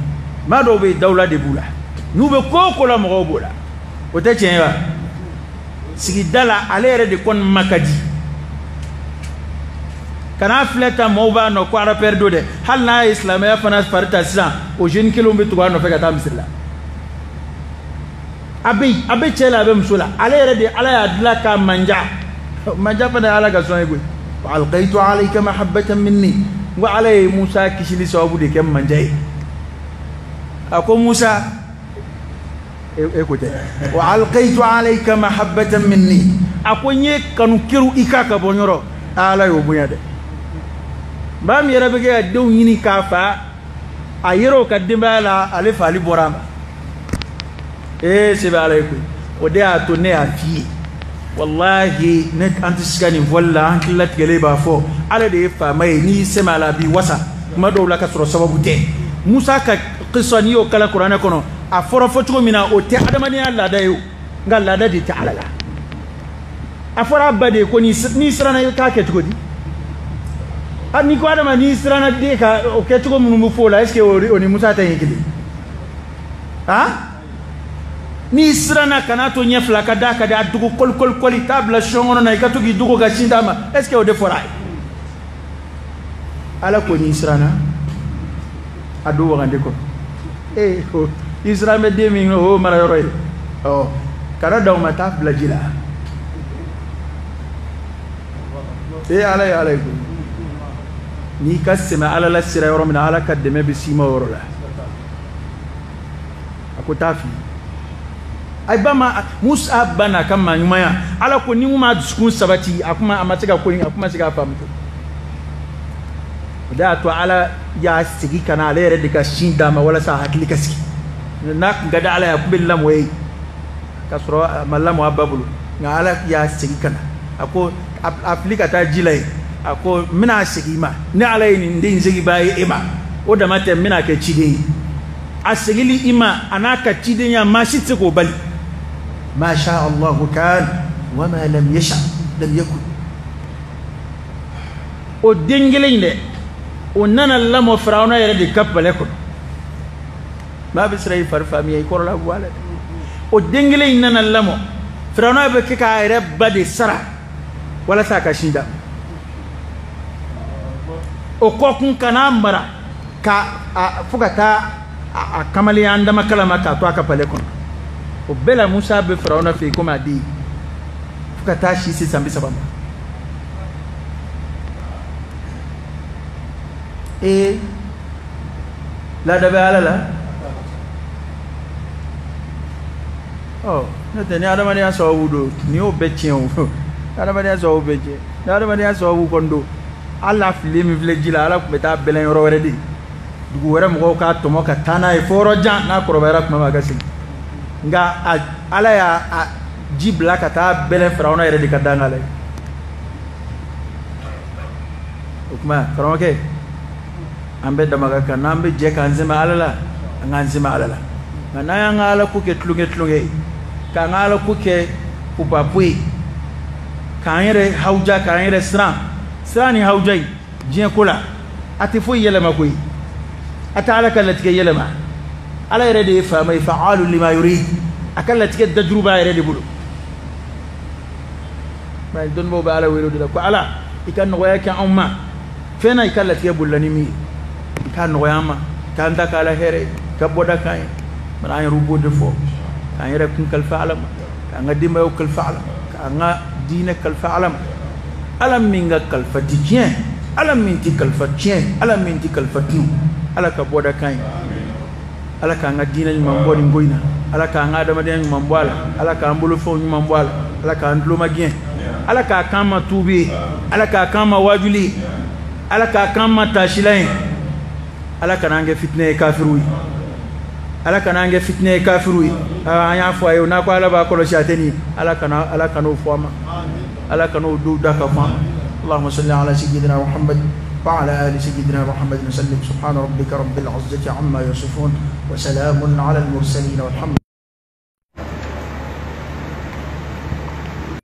maa dɔw bɛ yen, dawula de b'u la, n'u bɛ ko o ko la, mɔgɔw b'o la. O tɛ tiɲɛ ye wa? Sigida la, ale yɛrɛ de kɔni ma ka di. Kana filɛ ta, mɔgɔw b'a nɔ ko rappeur don dɛ. Hali n'a ye silamɛya fana fari ta sisan, o jeune kelenw bɛ tugu a nɔfɛ ka taa misiri la. A bɛ yen, a bɛ cɛ la, a bɛ muso la. Ale yɛrɛ de, Ala y'a dilan k'a manja manja fana ye Ala ka sɔn ye koyi. Wa alqaytu alayka mahabbatan minni. N ko Ala ye Musa kisili sababu de kɛ manja ye. A ko Musa, e ko tɛ, wa alqaytu alayka mahabbatan minni. A ko n ye kanu keru i ka bɔ n yɔrɔ. Ala y'o bonya dɛ. Maa min yɛrɛ bɛ kɛ ka denw ɲini k'a fa, a yɛrɛ ka denbaya la, ale faali bɔra a ma. Ee, se bɛ Ala ye koyi. O de y'a to ne y'a f'i ye, walahi, ne an tɛ siga nin fɔli la, an hakili latigɛlen b'a fɔ. Ala de ye faama ye, n'i y'i sɛmɛ a la, a b'i wasa kuma dɔw la ka sɔrɔ sababu tɛ. Musa ka kisa, n'i y'o kalan kuranɛ kɔnɔ, a fɔra fɔ cogo min na, o tɛ adamadenya laada ye o, nka laada de tɛ Ala la. A fɔra a ba de ye ko n'i siranna, i k'a kɛ cogo di? A n'i ko adama, n'i siranna den ka o kɛcogo minnu bɛ fɔ o la, est ce que o ni Musa ta ye kelen? Han, n'i siranna, kana to ɲɛ fila ka d'a kan dɛ, a dogo kɔli kɔli kɔli, t'a bila sɔn kɔnɔ na, i ka to k'i dogo ka sin d'a ma. Est ce que o de fɔra a ye? Ala ko n'i siranna, a don wagande kɔnɔ. Ee, i siran bɛ den min o mara yɔrɔ ye, ɔ kana dan o ma, taa bila ji la. Ee, Ala ye Ala ye koyi. N'i ka sɛmɛ ala la sira yɔrɔ min na ala ka dɛmɛ bɛ s'i ma o yɔrɔ la a ko taa fili a ba ma Musa ba n'a ka maa ɲumanya ala ko ni n ma dusukun sabati a kuma a ma se ka ko in a kuma se k'a faamu o de y'a to ala y'a segin ka na ale yɛrɛ de ka sin d'a ma walasa a hakili ka sigi n'a tun ka di ala ye a tun bɛ lamɔ ye k'a sɔrɔ a ma lamɔ a ba bolo nka ala y'a segin ka na a ko a fili ka taa ji la yen a ko n bɛna segin i ma ne ala ye nin den in seginbaa ye e ma o dama tɛ n bɛna kɛ ciden ye a segili i ma a n'a ka cidenya maa si tɛ se k'o bali ma sha Allahu kan wa ma lam yasha lam yakun o den kelen in dɛ o nana lamɔ Firawuna yɛrɛ de ka palais kɔnɔ maa bɛ siran i fari faamuya i kɔrɔla bɔ a la dɛ o den kelen in nana lamɔ Firawuna bɛ kɛ k'a yɛrɛ ba de sara walasa a ka sin d'a ma o kɔkun ka n'a mara ka a fo ka taa a kamalenya dama kalama k'a to a ka palais kɔnɔ o bɛɛ la Musa bɛ Firawuna fɛ yen komi a den fo ka taa si se san 30 ma ee laada bɛ ala la ɔ n'o tɛ ni adamadenya sababu don nin y'o bɛɛ tiɲɛ o adamadenya sababu bɛɛ tiɲɛ ni adamadenya sababu kɔni don hali a fililen min filɛ ji la ala tun bɛ taa bɛlɛn yɔrɔ wɛrɛ de dugu wɛrɛ mɔgɔw k'a tɔmɔ ka taa n'a ye fo yɔrɔ jan n'a kɔrɔbayara tuma min a ka segin nka ala y'a ji bila ka taa bɛlɛn Firawuna yɛrɛ de ka danga la o tuma karamɔgɔkɛ an bɛɛ dama ka kan n'an bɛ jɛ k'an sɛmɛ ala la an k'an sɛmɛ ala la nka n'an y'an ka ala ko kɛ tulonkɛ tulonkɛ ye k'an ka ala ko kɛ pupapu ye k'an yɛrɛ hawuja k'an yɛrɛ siran siran ni hawuja in diɲɛ ko la a tɛ foyi yɛlɛma koyi a tɛ ala ka latigɛ yɛlɛma ala yɛrɛ de ye faama ye fa'alu lima yurid a ka latigɛ dajuru b'a yɛrɛ de bolo bari dɔnnibaaw bɛ ala wele o de la ko ala i ka nɔgɔya kɛ anw ma fɛn na i ka latigɛ bolila ni min ye i ka nɔgɔya an ma k'an ta k'ala hɛrɛ ye ka bɔda k'an ye bari an yɛrɛ b'o de fɔ k'an yɛrɛ kun kalifa ala ma k'an ka denbayaw kalifa ala ma k'an ka diinɛ kalifa ala ma ala min ka kalifa ti tiɲɛ ala min ti kalifa tiɲɛ ala min ti kalifa tunu ala ka bɔda k'an ye ala k'an ka diinɛ ɲuman bɔ nin ko in na ala k'an ka adamadenya ɲuman bɔ a la ala k'an bolofɛnw ɲuman bɔ a la ala k'an tulo magɛn ala k'a k'an ma tuubi ye ala k'a k'an ma waajuli ye ala k'a k'an ma taasilan ye ala kana an kɛ fitinɛ ye kafiriw ye ala kana an kɛ fitinɛ ye kafiriw ye an y'a fɔ a ye n'a ko ala b'a kɔlɔsi a tɛ nin ala kana ala kan'o fɔ a ma ala kan'o dɔw da ka fɔ an ma اللهم صل على سيدنا محمد وعلى آل سيدنا محمد وسلم سبحان ربك رب العزة عما يصفون وسلام على المرسلين والحمد.